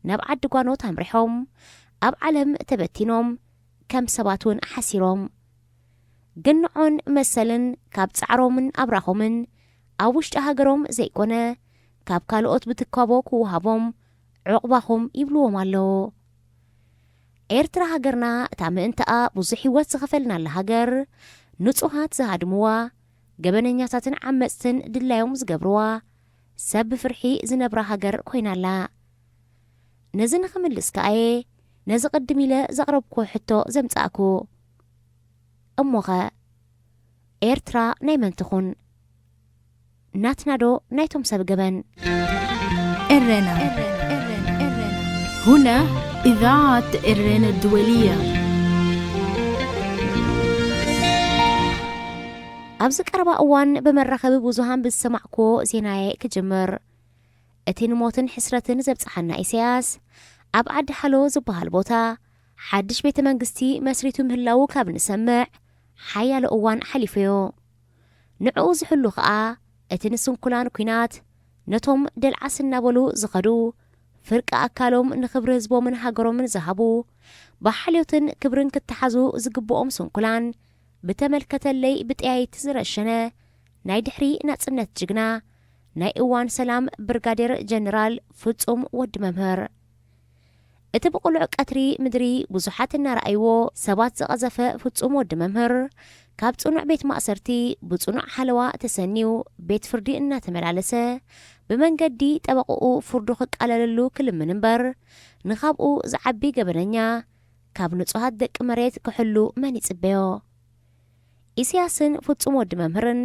ናብ ዓዲ ጓኖት ኣምሪሖም፣ ኣብ ዓለም ተበቲኖም፣ ከም ሰባት እውን ሓሲሮም። ግንዖን መሰልን ካብ ጻዕሮምን ኣብራኾምን ኣብ ውሽጢ ሃገሮም ዘይኮነ፣ ካብ ካልኦት ብትካቦ ክወሃቦም ዑቕባኹም ይብልዎም ኣለዉ። ኤርትራ ሃገርና፣ እታ ምእንታኣ ብዙሕ ህይወት ዝኸፈልናላ ሃገር፣ ንጹሃት ዝሃድምዋ፣ ገበነኛታትን ዓመጽትን ድላዮም ዝገብርዋ፣ ሰብ ብፍርሒ ዝነብራ ሃገር ኮይና ኣላ። ነዚ ንኽምልስ ከኣየ ነዚ ቅድም ኢለ ዘቕረብኩዎ ሕቶ ዘምጻእኩ። እሞኸ ኤርትራ ናይ መን ትኹን? ናትናዶ ናይቶም ሰብ ገበን? ኤረና። هنا إذاعة إرينا الدولية. ኣብዚ ቀረባ እዋን ብመራኸቢ ብዙሃን ብዝሰማዕኩዎ ዜናየ ክጅምር። እቲ ንሞትን ሕስረትን ዘብጽሓና ኢሳያስ፣ ኣብ ዓዲ ሓሎ ዝበሃል ቦታ ሓድሽ ቤተ መንግስቲ መስሪቱ ምህላዉ ካብ ንሰምዕ ሓያሎ እዋን ሓሊፉዮ። ንዕኡ ዝሕሉ ኸኣ፣ እቲ ንስንኩላን ኲናት፣ ነቶም ደልዓስ እናበሉ ዝኸዱ፣ ፍርቂ ኣካሎም ንኽብሪ ህዝቦምን ሃገሮምን ዝሃቡ፣ ብሓልዮትን ክብርን ክተሓዙ ዝግብኦም ስንኩላን፣ ብተመልከተለይ ብጠያይቲ ዝረሸነ ናይ ድሕሪ ናጽነት ጅግና፣ ናይ እዋን ሰላም ብርጋዴር ጀነራል ፍጹም ወዲ መምህር። እቲ ብቕሉዕ ቀትሪ ምድሪ ብዙሓት እናረኣይዎ ሰባት ዝቐዘፈ ፍጹም ወዲ መምህር፣ ካብ ጽኑዕ ቤት ማእሰርቲ ብጽኑዕ ሓለዋ ተሰንዩ ቤት ፍርዲ እናተመላለሰ፣ ብመንገዲ ጠበቕኡ ፍርዱ ክቃለለሉ ክልምን እምበር፣ ንኻብኡ ዝዓቢ ገበነኛ ካብ ንጹሃት ደቂ መሬት ክሕሉ መን ይጽበዮ? ኢሳያስን ፍጹም ወዲ መምህርን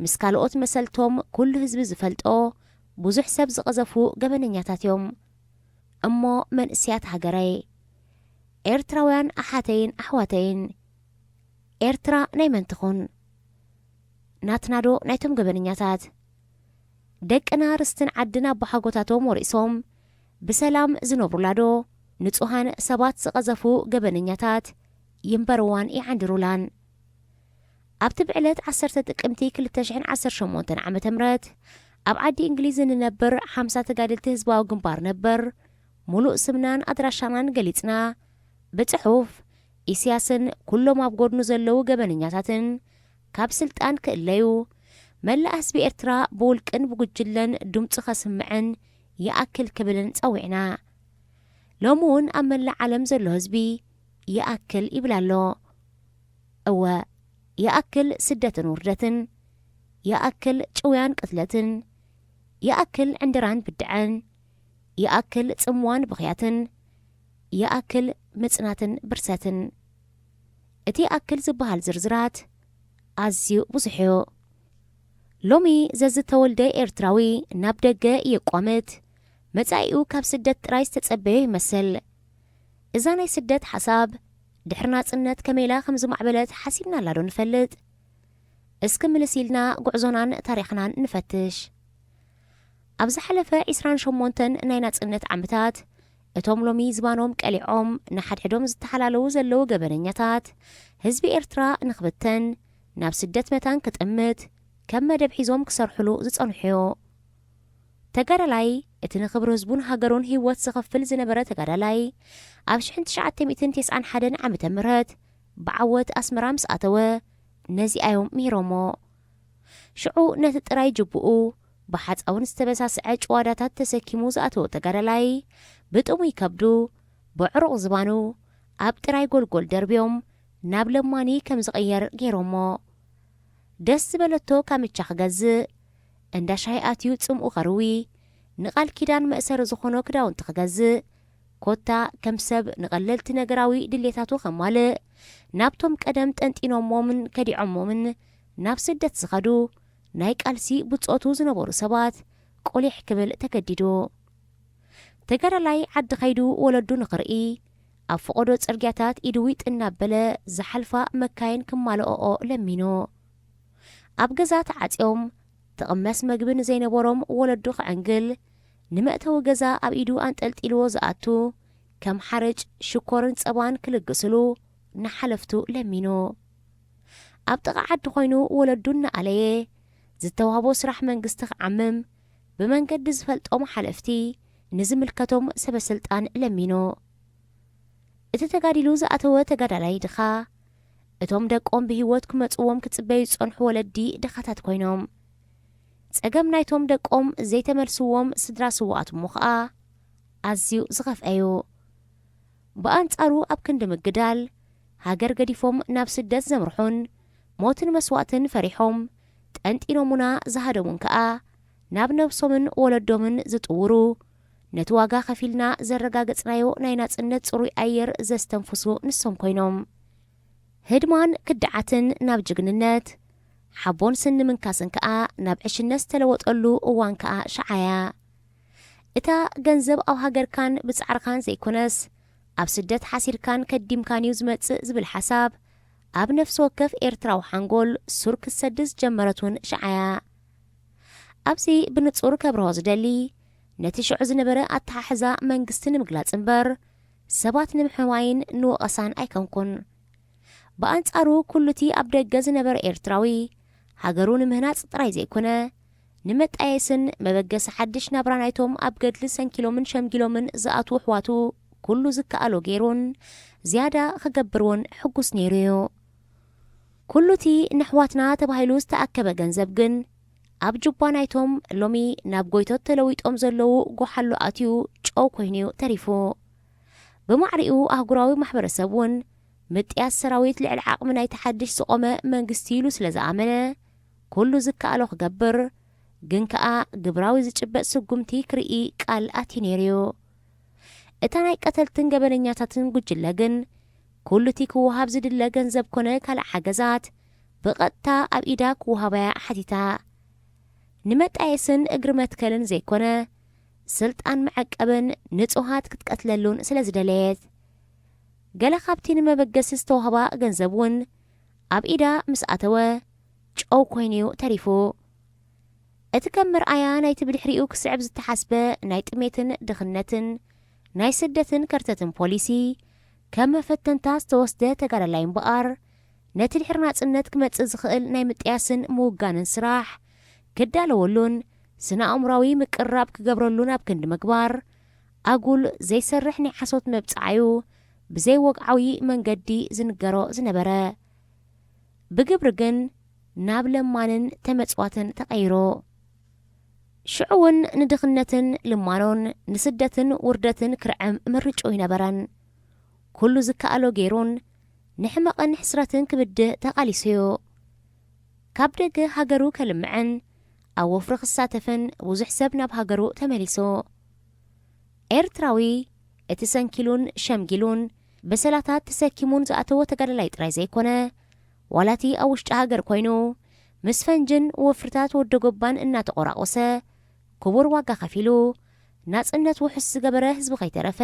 ምስ ካልኦት መሰልቶም ኩሉ ህዝቢ ዝፈልጦ ብዙሕ ሰብ ዝቐዘፉ ገበነኛታት እዮም። እሞ መንእስያት ሃገረይ፣ ኤርትራውያን ኣሓተይን ኣሕዋተይን፣ ኤርትራ ናይ መን ትኹን? ናትናዶ ናይቶም ገበነኛታት? ደቅና ርስትን ዓድን ኣቦሓጎታቶም ወሪሶም ብሰላም ዝነብሩላዶ ንጹሃን ሰባት ዝቐዘፉ ገበነኛታት ይንበርዋን ይዓንድሩላን? ኣብቲ ብዕለት ዓሰርተ ጥቅምቲ ክልተ ሽሕን ዓሰርተ ሸሞንተን ዓመተ ምህረት ኣብ ዓዲ እንግሊዝ እንነብር ሓምሳ ተጋደልቲ ህዝባዊ ግንባር ነበር፣ ሙሉእ ስምናን ኣድራሻናን ገሊጽና፣ ብጽሑፍ ኢሳያስን ኩሎም ኣብ ጎድኑ ዘለዉ ገበነኛታትን ካብ ስልጣን ክእለዩ፣ መላእ ህዝቢ ኤርትራ ብውልቅን ብጉጅለን ድምጹ ከስምዕን ይኣክል ክብልን ጸዊዕና። ሎሚ እውን ኣብ መላእ ዓለም ዘሎ ህዝቢ ይኣክል ይብል ኣሎ። እወ፣ ይኣክል ስደትን ውርደትን፣ ይኣክል ጭውያን ቅትለትን፣ ይኣክል ዕንድራን ብድዐን፣ ይኣክል ጽምዋን ብኽያትን፣ ይኣክል ምጽናትን ብርሰትን። እቲ ይኣክል ዝበሃል ዝርዝራት ኣዝዩ ብዙሕ እዩ። ሎሚ ዘዝተወልደ ኤርትራዊ ናብ ደገ የቋምት፣ መጻኢኡ ካብ ስደት ጥራይ ዝተጸበዮ ይመስል። እዛ ናይ ስደት ሓሳብ ድሕሪ ናጽነት ከመይ ኢላ ከም ዝማዕበለት ሓሲብናላ ዶ ንፈልጥ? እስኪ ምልስ ኢልና ጉዕዞናን ታሪኽናን ንፈትሽ። ኣብ ዝሓለፈ ዒስራን ሸሞንተን ናይ ናጽነት ዓመታት፣ እቶም ሎሚ ዝባኖም ቀሊዖም ንሓድሕዶም ዝተሓላለዉ ዘለዉ ገበነኛታት፣ ህዝቢ ኤርትራ ንኽብተን፣ ናብ ስደት መታን ክጥምት፣ ከም መደብ ሒዞም ክሰርሕሉ ዝጸንሑዮ። ተጋዳላይ፣ እቲ ንኽብሪ ህዝቡን ሃገሩን ህይወት ዝኸፍል ዝነበረ ተጋዳላይ፣ ኣብ ሽሕን ትሽዓተ ሚእትን ተስዓን ሓደን ዓመተ ምህረት ብዓወት ኣስመራ ምስ ኣተወ፣ ነዚኣዮም ምሂሮሞ። ሽዑ ነቲ ጥራይ ጅቡኡ ብሓጻውን ዝተበሳስዐ ጭዋዳታት ተሰኪሙ ዝኣተወ ተጋዳላይ፣ ብጥሙይ ከብዱ፣ ብዕሩቕ ዝባኑ፣ ኣብ ጥራይ ጎልጎል ደርብዮም ናብ ለማኒ ከም ዝቕየር ገይሮሞ። ደስ ዝበለቶ ካምቻ ክገዝእ፣ እንዳ ሻሂ ኣትዩ ጽምኡ ከርዊ፣ ንቓል ኪዳን መእሰሪ ዝኾኖ ክዳውንቲ ክገዝእ፣ ኮታ ከም ሰብ ንቐለልቲ ነገራዊ ድሌታቱ ከማልእ፣ ናብቶም ቀደም ጠንጢኖሞምን ከዲዖሞምን ናብ ስደት ዝኸዱ ናይ ቃልሲ ብጾቱ ዝነበሩ ሰባት ቁሊሕ ክብል ተገዲዱ። ተጋዳላይ ዓዲ ከይዱ ወለዱ ንኽርኢ፣ ኣብ ፈቐዶ ጽርግያታት ኢዱ ዊጥ እናበለ ዝሓልፋ መካይን ክማልኦኦ ለሚኑ። ኣብ ገዛ ተዓጽዮም፣ ትቕመስ መግቢ ንዘይነበሮም ወለዱ ክዕንግል፣ ንመእተዊ ገዛ ኣብ ኢዱ ኣንጠልጢልዎ ዝኣቱ፣ ከም ሓርጭ፣ ሽኮርን ጸባን ክልግስሉ ንሓለፍቱ ለሚኑ። ኣብ ጥቓ ዓዲ ኮይኑ ወለዱ እናኣለየ ዝተዋህቦ ስራሕ መንግስቲ ክዓምም ብመንገዲ ዝፈልጦም ሓለፍቲ ንዝምልከቶም ሰበ ስልጣን ለሚኑ። እቲ ተጋዲሉ ዝኣተወ ተጋዳላይ ድኻ፣ እቶም ደቆም ብህይወት ክመጽዎም ክጽበዩ ዝጸንሑ ወለዲ ድኻታት ኮይኖም፣ ጸገም ናይቶም ደቆም ዘይተመልስዎም ስድራ ስውኣት እሞ ኸኣ ኣዝዩ ዝኸፍአ እዩ። ብኣንጻሩ ኣብ ክንዲ ምግዳል፣ ሃገር ገዲፎም ናብ ስደት ዘምርሑን ሞትን መስዋእትን ፈሪሖም ጠንጢኖሙና ዝሃደሙን ከኣ ናብ ነብሶምን ወለዶምን ዝጥውሩ፣ ነቲ ዋጋ ከፊልና ዘረጋገጽናዮ ናይ ናጽነት ጽሩይ ኣየር ዘስተንፍሱ ንሶም ኮይኖም። ህድማን ክድዓትን ናብ ጅግንነት፣ ሓቦን ስኒ ምንካስን ከኣ ናብ ዕሽነት ዝተለወጠሉ እዋን ከኣ ሸዓያ። እታ ገንዘብ ኣብ ሃገርካን ብጻዕርካን ዘይኮነስ ኣብ ስደት ሓሲርካን ከዲምካን እዩ ዝመጽእ ዝብል ሓሳብ ኣብ ነፍሲ ወከፍ ኤርትራዊ ሓንጎል ሱር ክትሰድድ ዝጀመረት እውን ሸዓያ። ኣብዚ ብንጹር ከብርሆ ዝደሊ፣ ነቲ ሽዑ ዝነበረ ኣተሓሕዛ መንግስቲ ንምግላጽ እምበር፣ ሰባት ንምሕማይን ንወቐሳን ኣይኮንኩን። ብኣንጻሩ፣ ኩሉ እቲ ኣብ ደገ ዝነበረ ኤርትራዊ፣ ሃገሩ ንምህናጽ ጥራይ ዘይኮነ፣ ንመጣየስን መበገሲ ሓድሽ ናብራ ናይቶም ኣብ ገድሊ ሰንኪሎምን ሸምጊሎምን ዝኣትዉ ኣሕዋቱ ኩሉ ዝከኣሎ ገይሩን ዝያዳ ክገብር እውን ሕጉስ ነይሩ እዩ። ኩሉ እቲ ንኣሕዋትና ተባሂሉ ዝተኣከበ ገንዘብ ግን ኣብ ጁባ ናይቶም ሎሚ ናብ ጎይቶት ተለዊጦም ዘለዉ ጎሓሎ ኣትዩ ጨው ኮይኑ'ዩ ተሪፉ። ብማዕሪኡ ኣህጉራዊ ማሕበረሰብ እውን ምጥያስ ሰራዊት ልዕሊ ዓቕሚ ናይቲ ሓድሽ ዝቖመ መንግስቲ ኢሉ ስለ ዝኣመነ፣ ኩሉ ዝከኣሎ ክገብር፣ ግን ከኣ ግብራዊ ዝጭበጥ ስጉምቲ ክርኢ ቃል ኣትዩ ነይሩ'ዩ። እታ ናይ ቀተልትን ገበነኛታትን ጉጅለ ግን፣ ኩሉ እቲ ክወሃብ ዝድለ ገንዘብ ኮነ ካልእ ሓገዛት ብቐጥታ ኣብ ኢዳ ክወሃባ'ያ ሓቲታ። ንመጣየስን እግሪ መትከልን ዘይኮነ፣ ስልጣን መዐቀብን ንጹሃት ክትቀትለሉን ስለ ዝደለየት። ገለ ካብቲ ንመበገሲ ዝተዋህባ ገንዘብ እውን ኣብ ኢዳ ምስ ኣተወ፣ ጨው ኮይኑ'ዩ ተሪፉ። እቲ ከም መርኣያ ናይቲ ብድሕሪኡ ክስዕብ ዝተሓስበ ናይ ጥሜትን ድኽነትን ናይ ስደትን ከርተትን ፖሊሲ፣ ከም መፈተንታ ዝተወስደ ተጋዳላይ እምበኣር፣ ነቲ ድሕሪ ናጽነት ክመጽእ ዝኽእል ናይ ምጥያስን ምውጋንን ስራሕ ክዳለወሉን ስነ-ኣእምሮኣዊ ምቅርራብ ክገብረሉን ኣብ ክንዲ ምግባር፣ ኣጉል ዘይሰርሕ ናይ ሓሶት መብጽዓዩ ብዘይወግዓዊ መንገዲ ዝንገሮ ዝነበረ፣ ብግብሪ ግን ናብ ለማንን ተመጽዋትን ተቐይሩ። ሽዑ እውን ንድኽነትን ልማኖን ንስደትን ውርደትን ክርዕም ምርጭኡ ኣይነበረን። ኩሉ ዝከኣሎ ገይሩን ንሕመቕን ሕስረትን ክብድህ ተቓሊሱ'ዩ። ካብ ደገ ሃገሩ ከልምዕን ኣብ ወፍሪ ክሳተፍን ብዙሕ ሰብ ናብ ሃገሩ ተመሊሱ። ኤርትራዊ፣ እቲ ሰንኪሉን ሸምጊሉን በሰላታት ተሰኪሙን ዝኣተወ ተጋዳላይ ጥራይ ዘይኮነ፣ ዋላ እቲ ኣብ ውሽጢ ሃገር ኮይኑ ምስ ፈንጅን ወፍርታት ወዲ ጎባን እናተቆራቆሰ ክቡር ዋጋ ከፊሉ ናጽነት ውሑስ ዝገበረ ህዝቢ ከይተረፈ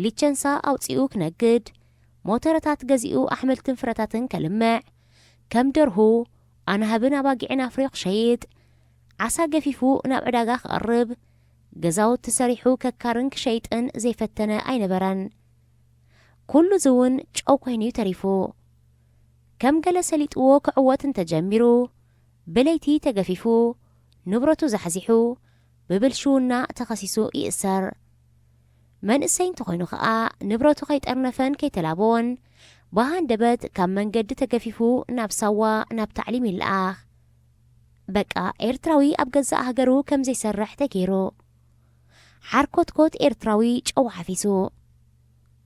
ሊቸንሳ ኣውጺኡ ክነግድ፣ ሞተረታት ገዚኡ ኣሕምልትን ፍረታትን ከልምዕ፣ ከም ደርሁ፣ ኣናህብን ኣባጊዕን ኣፍርዩ ክሸይጥ፣ ዓሳ ገፊፉ ናብ ዕዳጋ ክቐርብ፣ ገዛውቲ ሰሪሑ ከካርን ክሸይጥን ዘይፈተነ ኣይነበረን። ኩሉ እዚ እውን ጨው ኮይኑ'ዩ ተሪፉ። ከም ገለ ሰሊጥዎ ክዕወት እንተጀሚሩ፣ ብለይቲ ተገፊፉ፣ ንብረቱ ዛሕዚሑ፣ ብብልሽውና ተኸሲሱ ይእሰር። መንእሰይ እንተኾይኑ ኸኣ፣ ንብረቱ ከይጠርነፈን ከይተላበወን፣ ብሃንደበት ካብ መንገዲ ተገፊፉ ናብ ሳዋ፣ ናብ ታዕሊም ይለኣኽ። በቃ፣ ኤርትራዊ ኣብ ገዛእ ሃገሩ ከም ዘይሰርሕ ተገይሩ። ሓርኮትኮት ኤርትራዊ ጨው ሓፊሱ።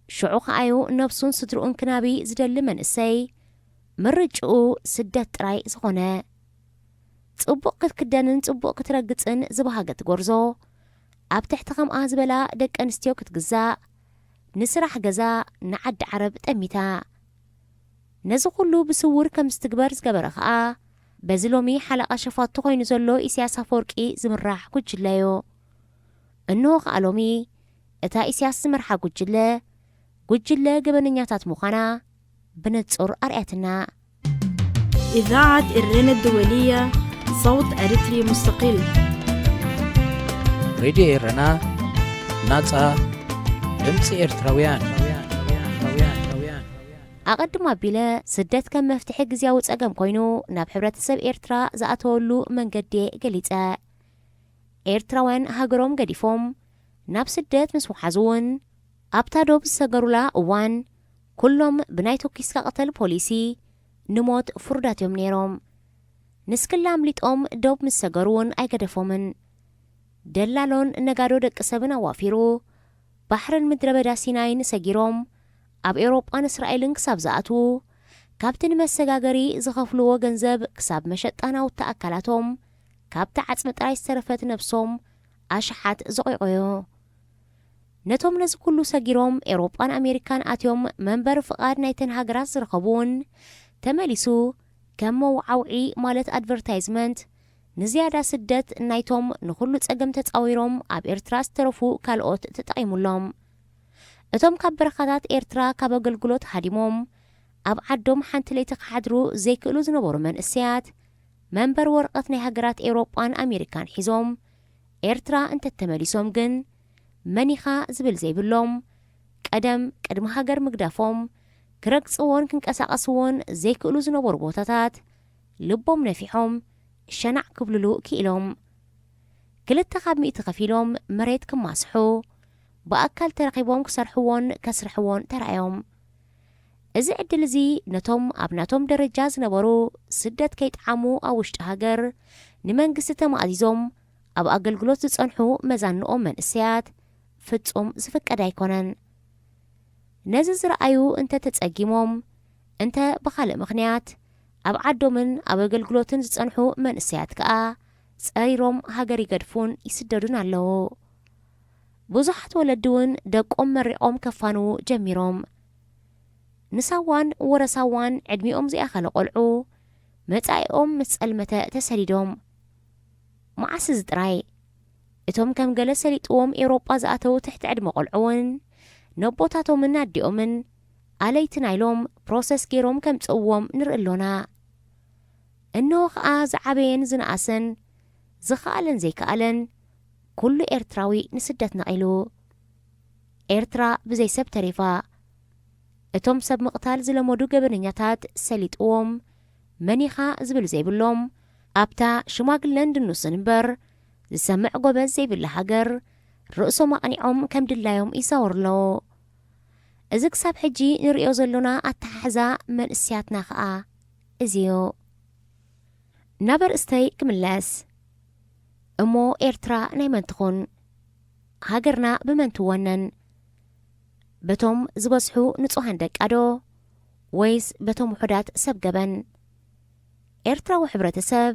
ሽዑ ኸኣ'ዩ ነብሱን ስድርኡን ክናቢ ዝደሊ መንእሰይ፣ ምርጭኡ ስደት ጥራይ ዝኾነ። ጽቡቕ ክትክደንን ጽቡቕ ክትረግጽን ዝበሃገት ጎርዞ፣ ኣብ ትሕቲ ከምኣ ዝበላ ደቂ ኣንስትዮ ክትግዛእ፣ ንስራሕ ገዛ፣ ንዓዲ ዓረብ ጠሚታ። ነዚ ኩሉ ብስውር ከም ዝትግበር ዝገበረ ኸኣ፣ በዚ ሎሚ ሓለቓ ሸፋቱ ኮይኑ ዘሎ ኢሳያስ ኣፈወርቂ ዝምራሕ ጉጅለ'ዩ። እንሆ ኸኣ ሎሚ፣ እታ ኢሳያስ ዝመርሓ ጉጅለ፣ ጉጅለ ገበነኛታት ምዃና ብንጹር ኣርኣያትና። إذاعة إرينا الدولية، صوت أريتري مستقل. ሬድዮ ኤረና፣ ናጻ ድምጺ ኤርትራውያን። ኣቐድም ኣቢለ፣ ስደት ከም መፍትሒ ግዝያዊ ጸገም ኮይኑ ናብ ሕብረተሰብ ኤርትራ ዝኣተወሉ መንገዲ ገሊጸ። ኤርትራውያን ሃገሮም ገዲፎም ናብ ስደት ምስ ወሓዙ እውን፣ ኣብታ ዶብ ዝሰገሩላ እዋን፣ ኩሎም ብናይ ቶኪስካ ቅተል ፖሊሲ ንሞት ፍሩዳት እዮም ነይሮም። ንስክላ ኣምሊጦም ዶብ ምስ ሰገሩ እውን ኣይገደፎምን። ደላሎን ነጋዶ ደቂ ሰብን ኣዋፊሩ፣ ባሕርን ምድረ በዳ ሲናይን ሰጊሮም፣ ኣብ ኤውሮጳን እስራኤልን ክሳብ ዝኣትዉ፣ ካብቲ ንመሰጋገሪ ዝኸፍልዎ ገንዘብ ክሳብ መሸጣ ናውቲ ኣካላቶም፣ ካብቲ ዓጽሚ ጥራይ ዝተረፈት ነብሶም ኣሽሓት ዘቆይቆዮ። ነቶም ነዚ ኩሉ ሰጊሮም ኤውሮጳን ኣሜሪካን ኣትዮም መንበሪ ፍቓድ ናይተን ሃገራት ዝረኸቡ እውን፣ ተመሊሱ ከም መወዓውዒ ማለት ኣድቨርታይዝመንት ንዝያዳ ስደት ናይቶም ንኹሉ ጸገም ተጻዊሮም ኣብ ኤርትራ ዝተረፉ ካልኦት ተጠቒሙሎም። እቶም ካብ በረኻታት ኤርትራ ካብ ኣገልግሎት ሃዲሞም ኣብ ዓዶም ሓንቲ ለይቲ ክሓድሩ ዘይክእሉ ዝነበሩ መንእሰያት፣ መንበር ወረቐት ናይ ሃገራት ኤውሮጳን ኣሜሪካን ሒዞም ኤርትራ እንተተመሊሶም ግን፣ መን ኢኻ ዝብል ዘይብሎም፣ ቀደም ቅድሚ ሃገር ምግዳፎም ክረግጽዎን ክንቀሳቐስዎን ዘይክእሉ ዝነበሩ ቦታታት ልቦም ነፊሖም ሸናዕ ክብልሉ ክኢሎም። ክልተ ካብ ሚእቲ ከፊሎም መሬት ክማስሑ፣ ብኣካል ተረኺቦም ክሰርሕዎን ከስርሕዎን ተራእዮም። እዚ ዕድል እዚ ነቶም ኣብ ናቶም ደረጃ ዝነበሩ፣ ስደት ከይጠዓሙ ኣብ ውሽጢ ሃገር ንመንግስቲ ተማእዚዞም ኣብ ኣገልግሎት ዝጸንሑ መዛንኦም መንእሰያት ፍጹም ዝፍቀድ ኣይኮነን። ነዚ ዝረኣዩ እንተ ተጸጊሞም፣ እንተ ብኻልእ ምኽንያት ኣብ ዓዶምን ኣብ ኣገልግሎትን ዝጸንሑ መንእሰያት ከኣ ጸሪሮም ሃገር ይገድፉን ይስደዱን ኣለዉ። ብዙሓት ወለዲ እውን ደቆም መሪቖም ከፋንዉ ጀሚሮም። ንሳዋን ወረሳዋን ዕድሚኦም ዘይኣኸለ ቆልዑ መጻኢኦም ምስ ጸልመተ ተሰዲዶም። መዓስ እዚ ጥራይ፣ እቶም ከም ገለ ሰሊጥዎም ኤውሮጳ ዝኣተዉ ትሕቲ ዕድመ ቆልዑ እውን ነቦታቶምን ኣዲኦምን ኣለይቲ ናይሎም ፕሮሰስ ገይሮም ከምጽእዎም ንርኢ ኣሎና። እንሆ ኸኣ ዝዓበየን ዝነኣሰን፣ ዝኸኣለን ዘይከኣለን፣ ኩሉ ኤርትራዊ ንስደት ነቒሉ። ኤርትራ ብዘይ ሰብ ተሪፋ። እቶም ሰብ ምቕታል ዝለመዱ ገበነኛታት ሰሊጥዎም፣ መን ኢኻ ዝብል ዘይብሎም፣ ኣብታ ሽማግለን ድኑስን እምበር ዝሰምዕ ጎበዝ ዘይብላ ሃገር ርእሶም ኣቕኒዖም ከም ድላዮም ይዛወሩ ኣለዉ። እዚ ክሳብ ሕጂ ንርእዮ ዘሎና ኣተሓሕዛ መንእሰያትና ኸኣ እዚ እዩ። ናብ ኣርእስተይ ክምለስ። እሞ ኤርትራ ናይ መን ትኹን? ሃገርና ብመን ትወነን? በቶም ዝበዝሑ ንጹሃን ደቃ ዶ ወይስ በቶም ውሑዳት ሰብ ገበን? ኤርትራዊ ሕብረተሰብ፣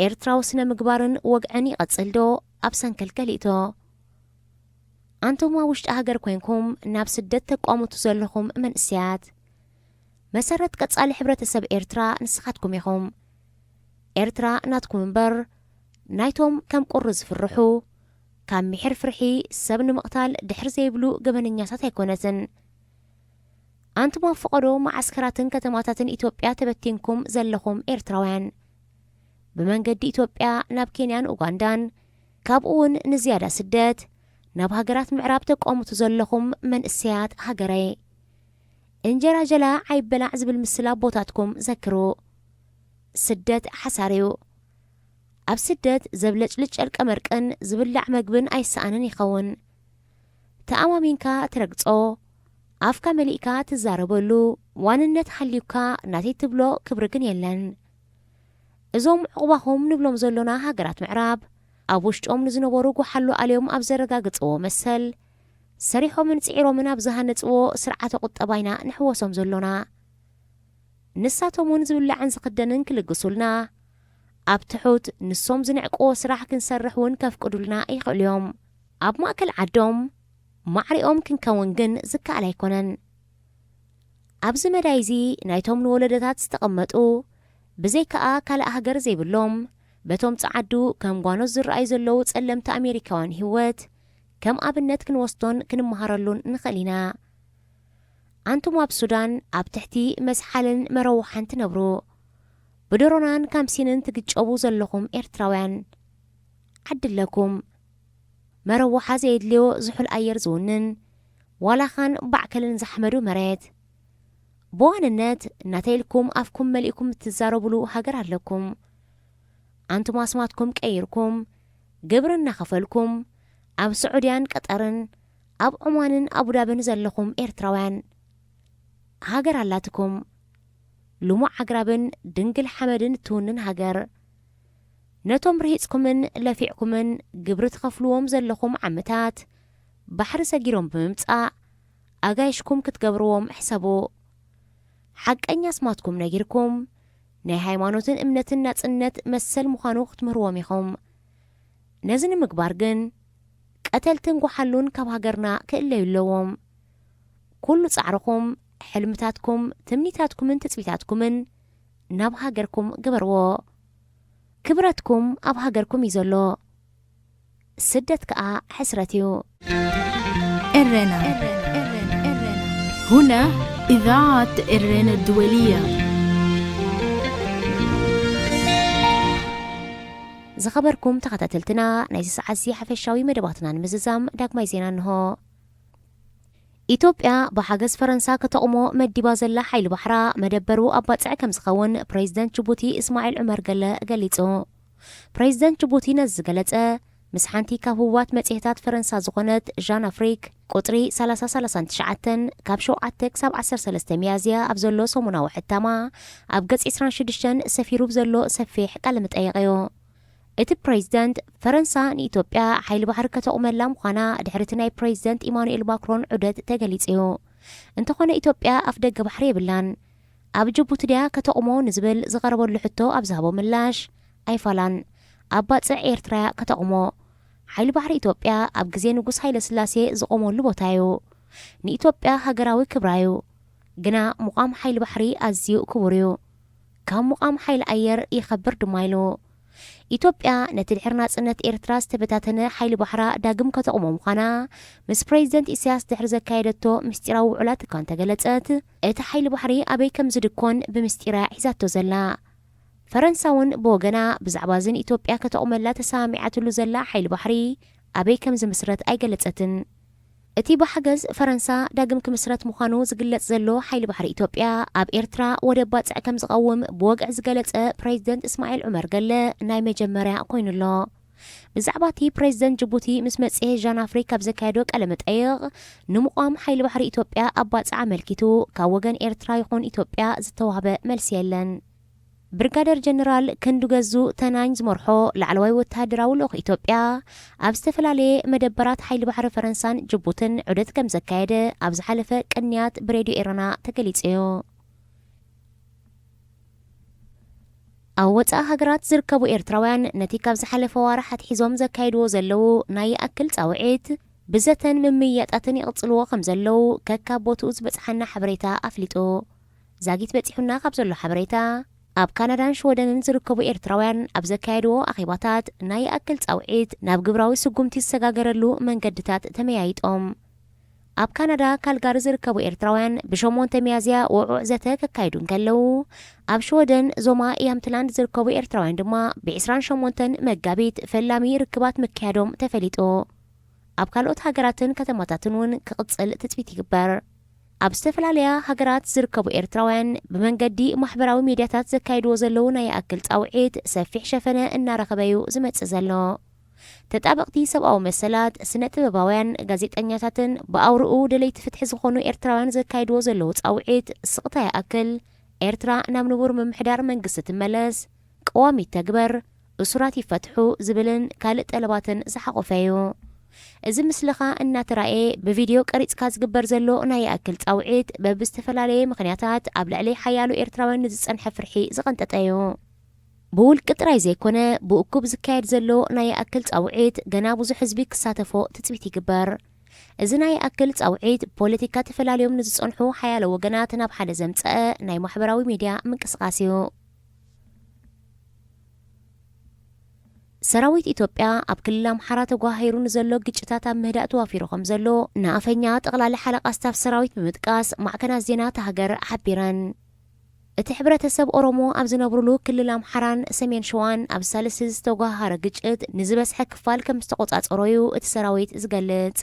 ኤርትራዊ ስነ ምግባርን ወግዕን ይቐጽል ዶ ኣብ ሰንከል ከሊእቶ? ኣንቱም ኣብ ውሽጢ ሃገር ኮይንኩም ናብ ስደት ተቋምቱ ዘለኹም መንእሰያት፣ መሰረት ቀጻሊ ሕብረተሰብ ኤርትራ ንስኻትኩም ኢኹም። ኤርትራ ናትኩም እምበር ናይቶም ከም ቁሪ ዝፍርሑ፣ ካብ ምሒር ፍርሒ ሰብ ንምቕታል ድሕር ዘይብሉ ገበነኛታት ኣይኮነትን። ኣንቱም ኣብ ፈቐዶ መዓስከራትን ከተማታትን ኢትዮጵያ ተበቲንኩም ዘለኹም ኤርትራውያን፣ ብመንገዲ ኢትዮጵያ ናብ ኬንያን ኡጋንዳን፣ ካብኡ እውን ንዝያዳ ስደት ናብ ሃገራት ምዕራብ ተቋምቱ ዘለኹም መንእሰያት ሃገረይ፣ እንጀራ ጀላ ዓይበላዕ ዝብል ምስላ ኣቦታትኩም ዘክሩ። ስደት ሓሳር እዩ። ኣብ ስደት ዘብለጭልጭ ጨርቀ መርቅን ዝብላዕ መግብን ኣይሰኣንን ይኸውን። ተኣማሚንካ ትረግጾ፣ ኣፍካ መሊእካ ትዛረበሉ፣ ዋንነት ሃልዩካ ናተይ ትብሎ ክብሪ ግን የለን። እዞም ዕቑባኹም ንብሎም ዘሎና ሃገራት ምዕራብ፣ ኣብ ውሽጦም ንዝነበሩ ጓሓሎ ኣልዮም ኣብ ዘረጋግጽዎ መሰል፣ ሰሪሖምን ጽዒሮምን ኣብ ዝሃነጽዎ ስርዓተ ቁጠባ ኢና ንሕወሶም ዘሎና። ንሳቶም እውን ዝብላዕን ዝኽደንን ክልግሱልና፣ ኣብ ትሑት ንሶም ዝንዕቅዎ ስራሕ ክንሰርሕ እውን ከፍቅዱልና ይኽእሉ እዮም። ኣብ ማእከል ዓዶም ማዕሪኦም ክንከውን ግን ዝከኣል ኣይኮነን። ኣብዚ መዳይ እዚ ናይቶም ንወለዶታት ዝተቐመጡ፣ ብዘይከኣ ካልእ ሃገር ዘይብሎም፣ በቶም ጸዓዱ ከም ጓኖት ዝረኣዩ ዘለዉ ጸለምቲ ኣሜሪካውያን ህይወት ከም ኣብነት ክንወስዶን ክንመሃረሉን ንኽእል ኢና። ኣንቱም ኣብ ሱዳን ኣብ ትሕቲ መስሓልን መረዋሕን ትነብሩ፣ ብድሮናን ካምሲንን ትግጨቡ ዘለኹም ኤርትራውያን፣ ዓዲ ኣለኩም። መረዋሓ ዘየድልዮ ዝሑል ኣየር ዝውንን፣ ዋላኻን ባዕከልን ዝሓመዱ መሬት። ብዋንነት እናተ ኢልኩም ኣፍኩም መሊእኩም እትዛረቡሉ ሃገር ኣለኩም። ኣንቱም ኣስማትኩም ቀይርኩም፣ ግብሪ እናኸፈልኩም፣ ኣብ ስዑድያን ቀጠርን፣ ኣብ ዑማንን ኣቡዳብን ዘለኹም ኤርትራውያን፣ ሃገር ኣላትኩም። ልሙዕ ኣግራብን ድንግል ሓመድን እትውንን ሃገር። ነቶም ርሂጽኩምን ለፊዕኩምን ግብሪ ትኸፍልዎም ዘለኹም ዓምታት፣ ባሕሪ ሰጊሮም ብምምጻእ፣ ኣጋይሽኩም ክትገብርዎም ሕሰቡ። ሓቀኛ ኣስማትኩም ነጊርኩም፣ ናይ ሃይማኖትን እምነትን ናጽነት መሰል ምዃኑ ክትምህርዎም ኢኹም። ነዚ ንምግባር ግን፣ ቀተልትን ጓሓሉን ካብ ሃገርና ክእለዩ ኣለዎም። ኩሉ ጻዕርኹም፣ ሕልምታትኩም፣ ትምኒታትኩምን ትጽቢታትኩምን ናብ ሃገርኩም ግበርዎ። ክብረትኩም ኣብ ሃገርኩም እዩ ዘሎ። ስደት ከኣ ሕስረት እዩ። ኤረና። هنا إذاعة إرنا الدولية. ዝኸበርኩም ተኸታተልትና፣ ናይዚ ሰዓትዚ ሓፈሻዊ መደባትና ንምዝዛም ዳግማይ ዜና እንሆ። ኢትዮጵያ ብሓገዝ ፈረንሳ ከተቑሞ መዲባ ዘላ ሓይሊ ባሕራ መደበሩ ኣብ ባጽዕ ከም ዝኸውን ፕሬዚደንት ጅቡቲ እስማዒል ዑመር ገለ ገሊጹ። ፕሬዚደንት ጅቡቲ ነዚ ዝገለጸ፣ ምስ ሓንቲ ካብ ህቡባት መጽሔታት ፈረንሳ ዝኾነት ዣን ኣፍሪክ ቁጽሪ ሰላሳ ሰላሳን ትሽዓተን ካብ ሸውዓተ ክሳብ ዓሰርተ ሰለስተ ሚያዝያ ኣብ ዘሎ ሰሙናዊ ሕታማ ኣብ ገጽ ዕስራን ሽዱሽተን ሰፊሩ ብዘሎ ሰፊሕ ቃለ መጠይቕ እዩ። እቲ ፕሬዚደንት፣ ፈረንሳ ንኢትዮጵያ ሓይሊ ባሕሪ ከተቑመላ ምዃና ድሕሪ እቲ ናይ ፕሬዚደንት ኢማኑኤል ማክሮን ዑደት ተገሊጹ እዩ። እንተኾነ ኢትዮጵያ ኣፍደገ ባሕሪ የብላን። ኣብ ጅቡቲ ድያ ከተቑሞ ንዝብል ዝቐረበሉ ሕቶ ኣብ ዝሃቦ ምላሽ፣ ኣይፋላን። ኣብ ባጽዕ ኤርትራ እያ ከተቑሞ። ሓይሊ ባሕሪ ኢትዮጵያ ኣብ ግዜ ንጉስ ሃይለ ስላሴ ዝቖመሉ ቦታ እዩ። ንኢትዮጵያ ሃገራዊ ክብራ እዩ። ግና ምቋም ሓይሊ ባሕሪ ኣዝዩ ክቡር እዩ። ካብ ምቋም ሓይሊ ኣየር ይኸብር ድማ ኢሉ። ኢትዮጵያ ነቲ ድሕሪ ናጽነት ኤርትራ ዝተበታተነ ሓይሊ ባሕራ ዳግም ከተቑሞ ምዃና ምስ ፕሬዚደንት ኢሳያስ ድሕሪ ዘካየደቶ ምስጢራዊ ውዕላት እኳ እንተገለጸት፣ እቲ ሓይሊ ባሕሪ ኣበይ ከም ዝድኮን ብምስጢር እያ ሒዛቶ ዘላ። ፈረንሳ እውን ብወገና ብዛዕባ እዚ ንኢትዮጵያ ከተቑመላ ተሰማሚዓትሉ ዘላ ሓይሊ ባሕሪ ኣበይ ከም ዝምስረት ኣይገለጸትን። እቲ ብሓገዝ ፈረንሳ ዳግም ክምስረት ምዃኑ ዝግለጽ ዘሎ ሓይሊ ባሕሪ ኢትዮጵያ፣ ኣብ ኤርትራ ወደብ ባጽዕ ከም ዝቐውም ብወግዒ ዝገለጸ ፕሬዚደንት እስማዒል ዑመር ገለ ናይ መጀመርያ ኮይኑ ኣሎ። ብዛዕባ እቲ ፕሬዚደንት ጅቡቲ ምስ መጽሔት ዣን ኣፍሪክ ኣብ ዘካየዶ ቃለ መጠይቕ፣ ንምቋም ሓይሊ ባሕሪ ኢትዮጵያ ኣብ ባጽዕ ኣመልኪቱ ካብ ወገን ኤርትራ ይኹን ኢትዮጵያ ዝተዋህበ መልሲ የለን። ብርጋደር ጀነራል ክንዱ ገዙ ተናኝ ዝመርሖ ላዕለዋይ ወተሃደራዊ ልኡኽ ኢትዮጵያ፣ ኣብ ዝተፈላለየ መደበራት ሓይሊ ባሕሪ ፈረንሳን ጅቡትን ዑደት ከም ዘካየደ ኣብ ዝሓለፈ ቅንያት ብሬድዮ ኤረና ተገሊጹ እዩ። ኣብ ወጻኢ ሃገራት ዝርከቡ ኤርትራውያን ነቲ ካብ ዝሓለፈ ዋርሕ ኣትሒዞም ዘካይድዎ ዘለዉ ናይ ይኣክል ጻውዒት ብዘተን ምምይያጣትን ይቕጽልዎ ከም ዘለዉ ከካብ ቦትኡ ዝበጽሓና ሓበሬታ ኣፍሊጡ። ዛጊት በጺሑና ካብ ዘሎ ሓበሬታ፣ ኣብ ካናዳን ሽወደንን ዝርከቡ ኤርትራውያን ኣብ ዘካየድዎ ኣኼባታት ናይ ይኣክል ጻውዒት ናብ ግብራዊ ስጉምቲ ዝሰጋገረሉ መንገድታት ተመያይጦም። ኣብ ካናዳ ካልጋሪ ዝርከቡ ኤርትራውያን ብሸሞንተ ሚያዝያ ውዑዕ ዘተ ከካይዱ እንከለዉ፣ ኣብ ሽወደን ዞማ ያምትላንድ ዝርከቡ ኤርትራውያን ድማ ብዕስራን ሸሞንተን መጋቢት ፈላሚ ርክባት ምክያዶም ተፈሊጡ። ኣብ ካልኦት ሃገራትን ከተማታትን እውን ክቕጽል ትጽቢት ይግበር። ኣብ ዝተፈላለያ ሃገራት ዝርከቡ ኤርትራውያን ብመንገዲ ማሕበራዊ ሚድያታት ዘካይድዎ ዘለዉ ናይ ይኣክል ጻውዒት ሰፊሕ ሸፈነ እናረኸበ እዩ ዝመጽእ ዘሎ። ተጣበቕቲ ሰብኣዊ መሰላት፣ ስነ ጥበባውያን፣ ጋዜጠኛታትን ብኣውርኡ ደለይቲ ፍትሒ ዝኾኑ ኤርትራውያን ዘካይድዎ ዘለዉ ጻውዒት ስቕታ ይኣክል፣ ኤርትራ ናብ ንቡር ምምሕዳር መንግስቲ ትመለስ፣ ቅዋም ይተግበር፣ እሱራት ይፈትሑ ዝብልን ካልእ ጠለባትን ዝሓቖፈ እዩ። እዚ ምስልኻ እናተራእየ ብቪድዮ ቀሪጽካ ዝግበር ዘሎ ናይ ይኣክል ጻውዒት በብዝተፈላለየ ምኽንያታት ኣብ ልዕሊ ሓያሎ ኤርትራውያን ንዝጸንሐ ፍርሒ ዝቐንጠጠ እዩ። ብውልቂ ጥራይ ዘይኮነ፣ ብእኩብ ዝካየድ ዘሎ ናይ ይኣክል ጻውዒት ገና ብዙሕ ህዝቢ ክሳተፎ ትጽቢት ይግበር። እዚ ናይ ይኣክል ጻውዒት ፖለቲካ ተፈላልዮም ንዝጸንሑ ሓያሎ ወገናት ናብ ሓደ ዘምጸአ ናይ ማሕበራዊ ሚድያ ምንቅስቓስ እዩ። ሰራዊት ኢትዮጵያ ኣብ ክልል ኣምሓራ ተጓሃሂሩ ንዘሎ ግጭታት ኣብ ምህዳእ ተዋፊሩ ከም ዘሎ ንኣፈኛ ጠቕላሊ ሓለቓ ስታፍ ሰራዊት ብምጥቃስ ማዕከናት ዜና እታ ሃገር ሓቢረን። እቲ ሕብረተሰብ ኦሮሞ ኣብ ዝነብሩሉ ክልል ኣምሓራን ሰሜን ሸዋን ኣብ ሳልስቲ ዝተጓሃሃረ ግጭት ንዝበዝሐ ክፋል ከም ዝተቖጻጸሮ'ዩ እቲ ሰራዊት ዝገልጽ።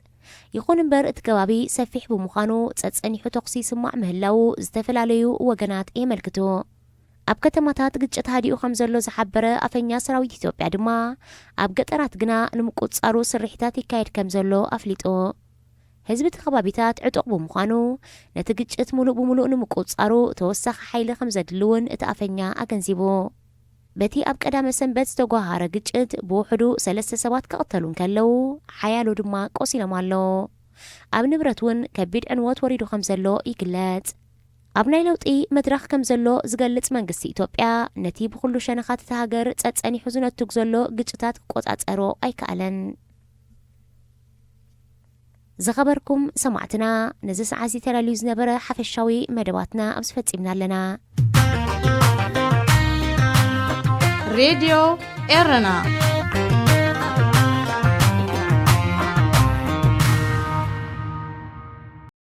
ይኹን እምበር፣ እቲ ከባቢ ሰፊሕ ብምዃኑ ጸጸኒሑ ተኹሲ ይስማዕ ምህላዉ ዝተፈላለዩ ወገናት የመልክቱ። ኣብ ከተማታት ግጭት ሃዲኡ ከም ዘሎ ዝሓበረ ኣፈኛ ሰራዊት ኢትዮጵያ ድማ፣ ኣብ ገጠራት ግና ንምቁጽጻሩ ስርሒታት ይካየድ ከም ዘሎ ኣፍሊጡ። ህዝቢ እቲ ከባቢታት ዕጡቕ ብምዃኑ፣ ነቲ ግጭት ሙሉእ ብምሉእ ንምቁጽጻሩ ተወሳኺ ሓይሊ ከም ዘድሊ እውን እቲ ኣፈኛ ኣገንዚቡ። በቲ ኣብ ቀዳመ ሰንበት ዝተጓሃረ ግጭት ብውሕዱ ሰለስተ ሰባት ክቕተሉ እንከለዉ፣ ሓያሎ ድማ ቆሲሎም ኣለዉ። ኣብ ንብረት እውን ከቢድ ዕንወት ወሪዱ ከም ዘሎ ይግለጽ። ኣብ ናይ ለውጢ መድረኽ ከም ዘሎ ዝገልጽ መንግስቲ ኢትዮጵያ፣ ነቲ ብኹሉ ሸነኻት እታ ሃገር ጸጸኒሑ ዝነቱግ ዘሎ ግጭታት ክቆጻጸሮ ኣይከኣለን። ዝኸበርኩም ሰማዕትና፣ ነዚ ሰዓት እዚ ተዳልዩ ዝነበረ ሓፈሻዊ መደባትና ኣብዚ ፈጺምና ኣለና። ሬድዮ ኤረና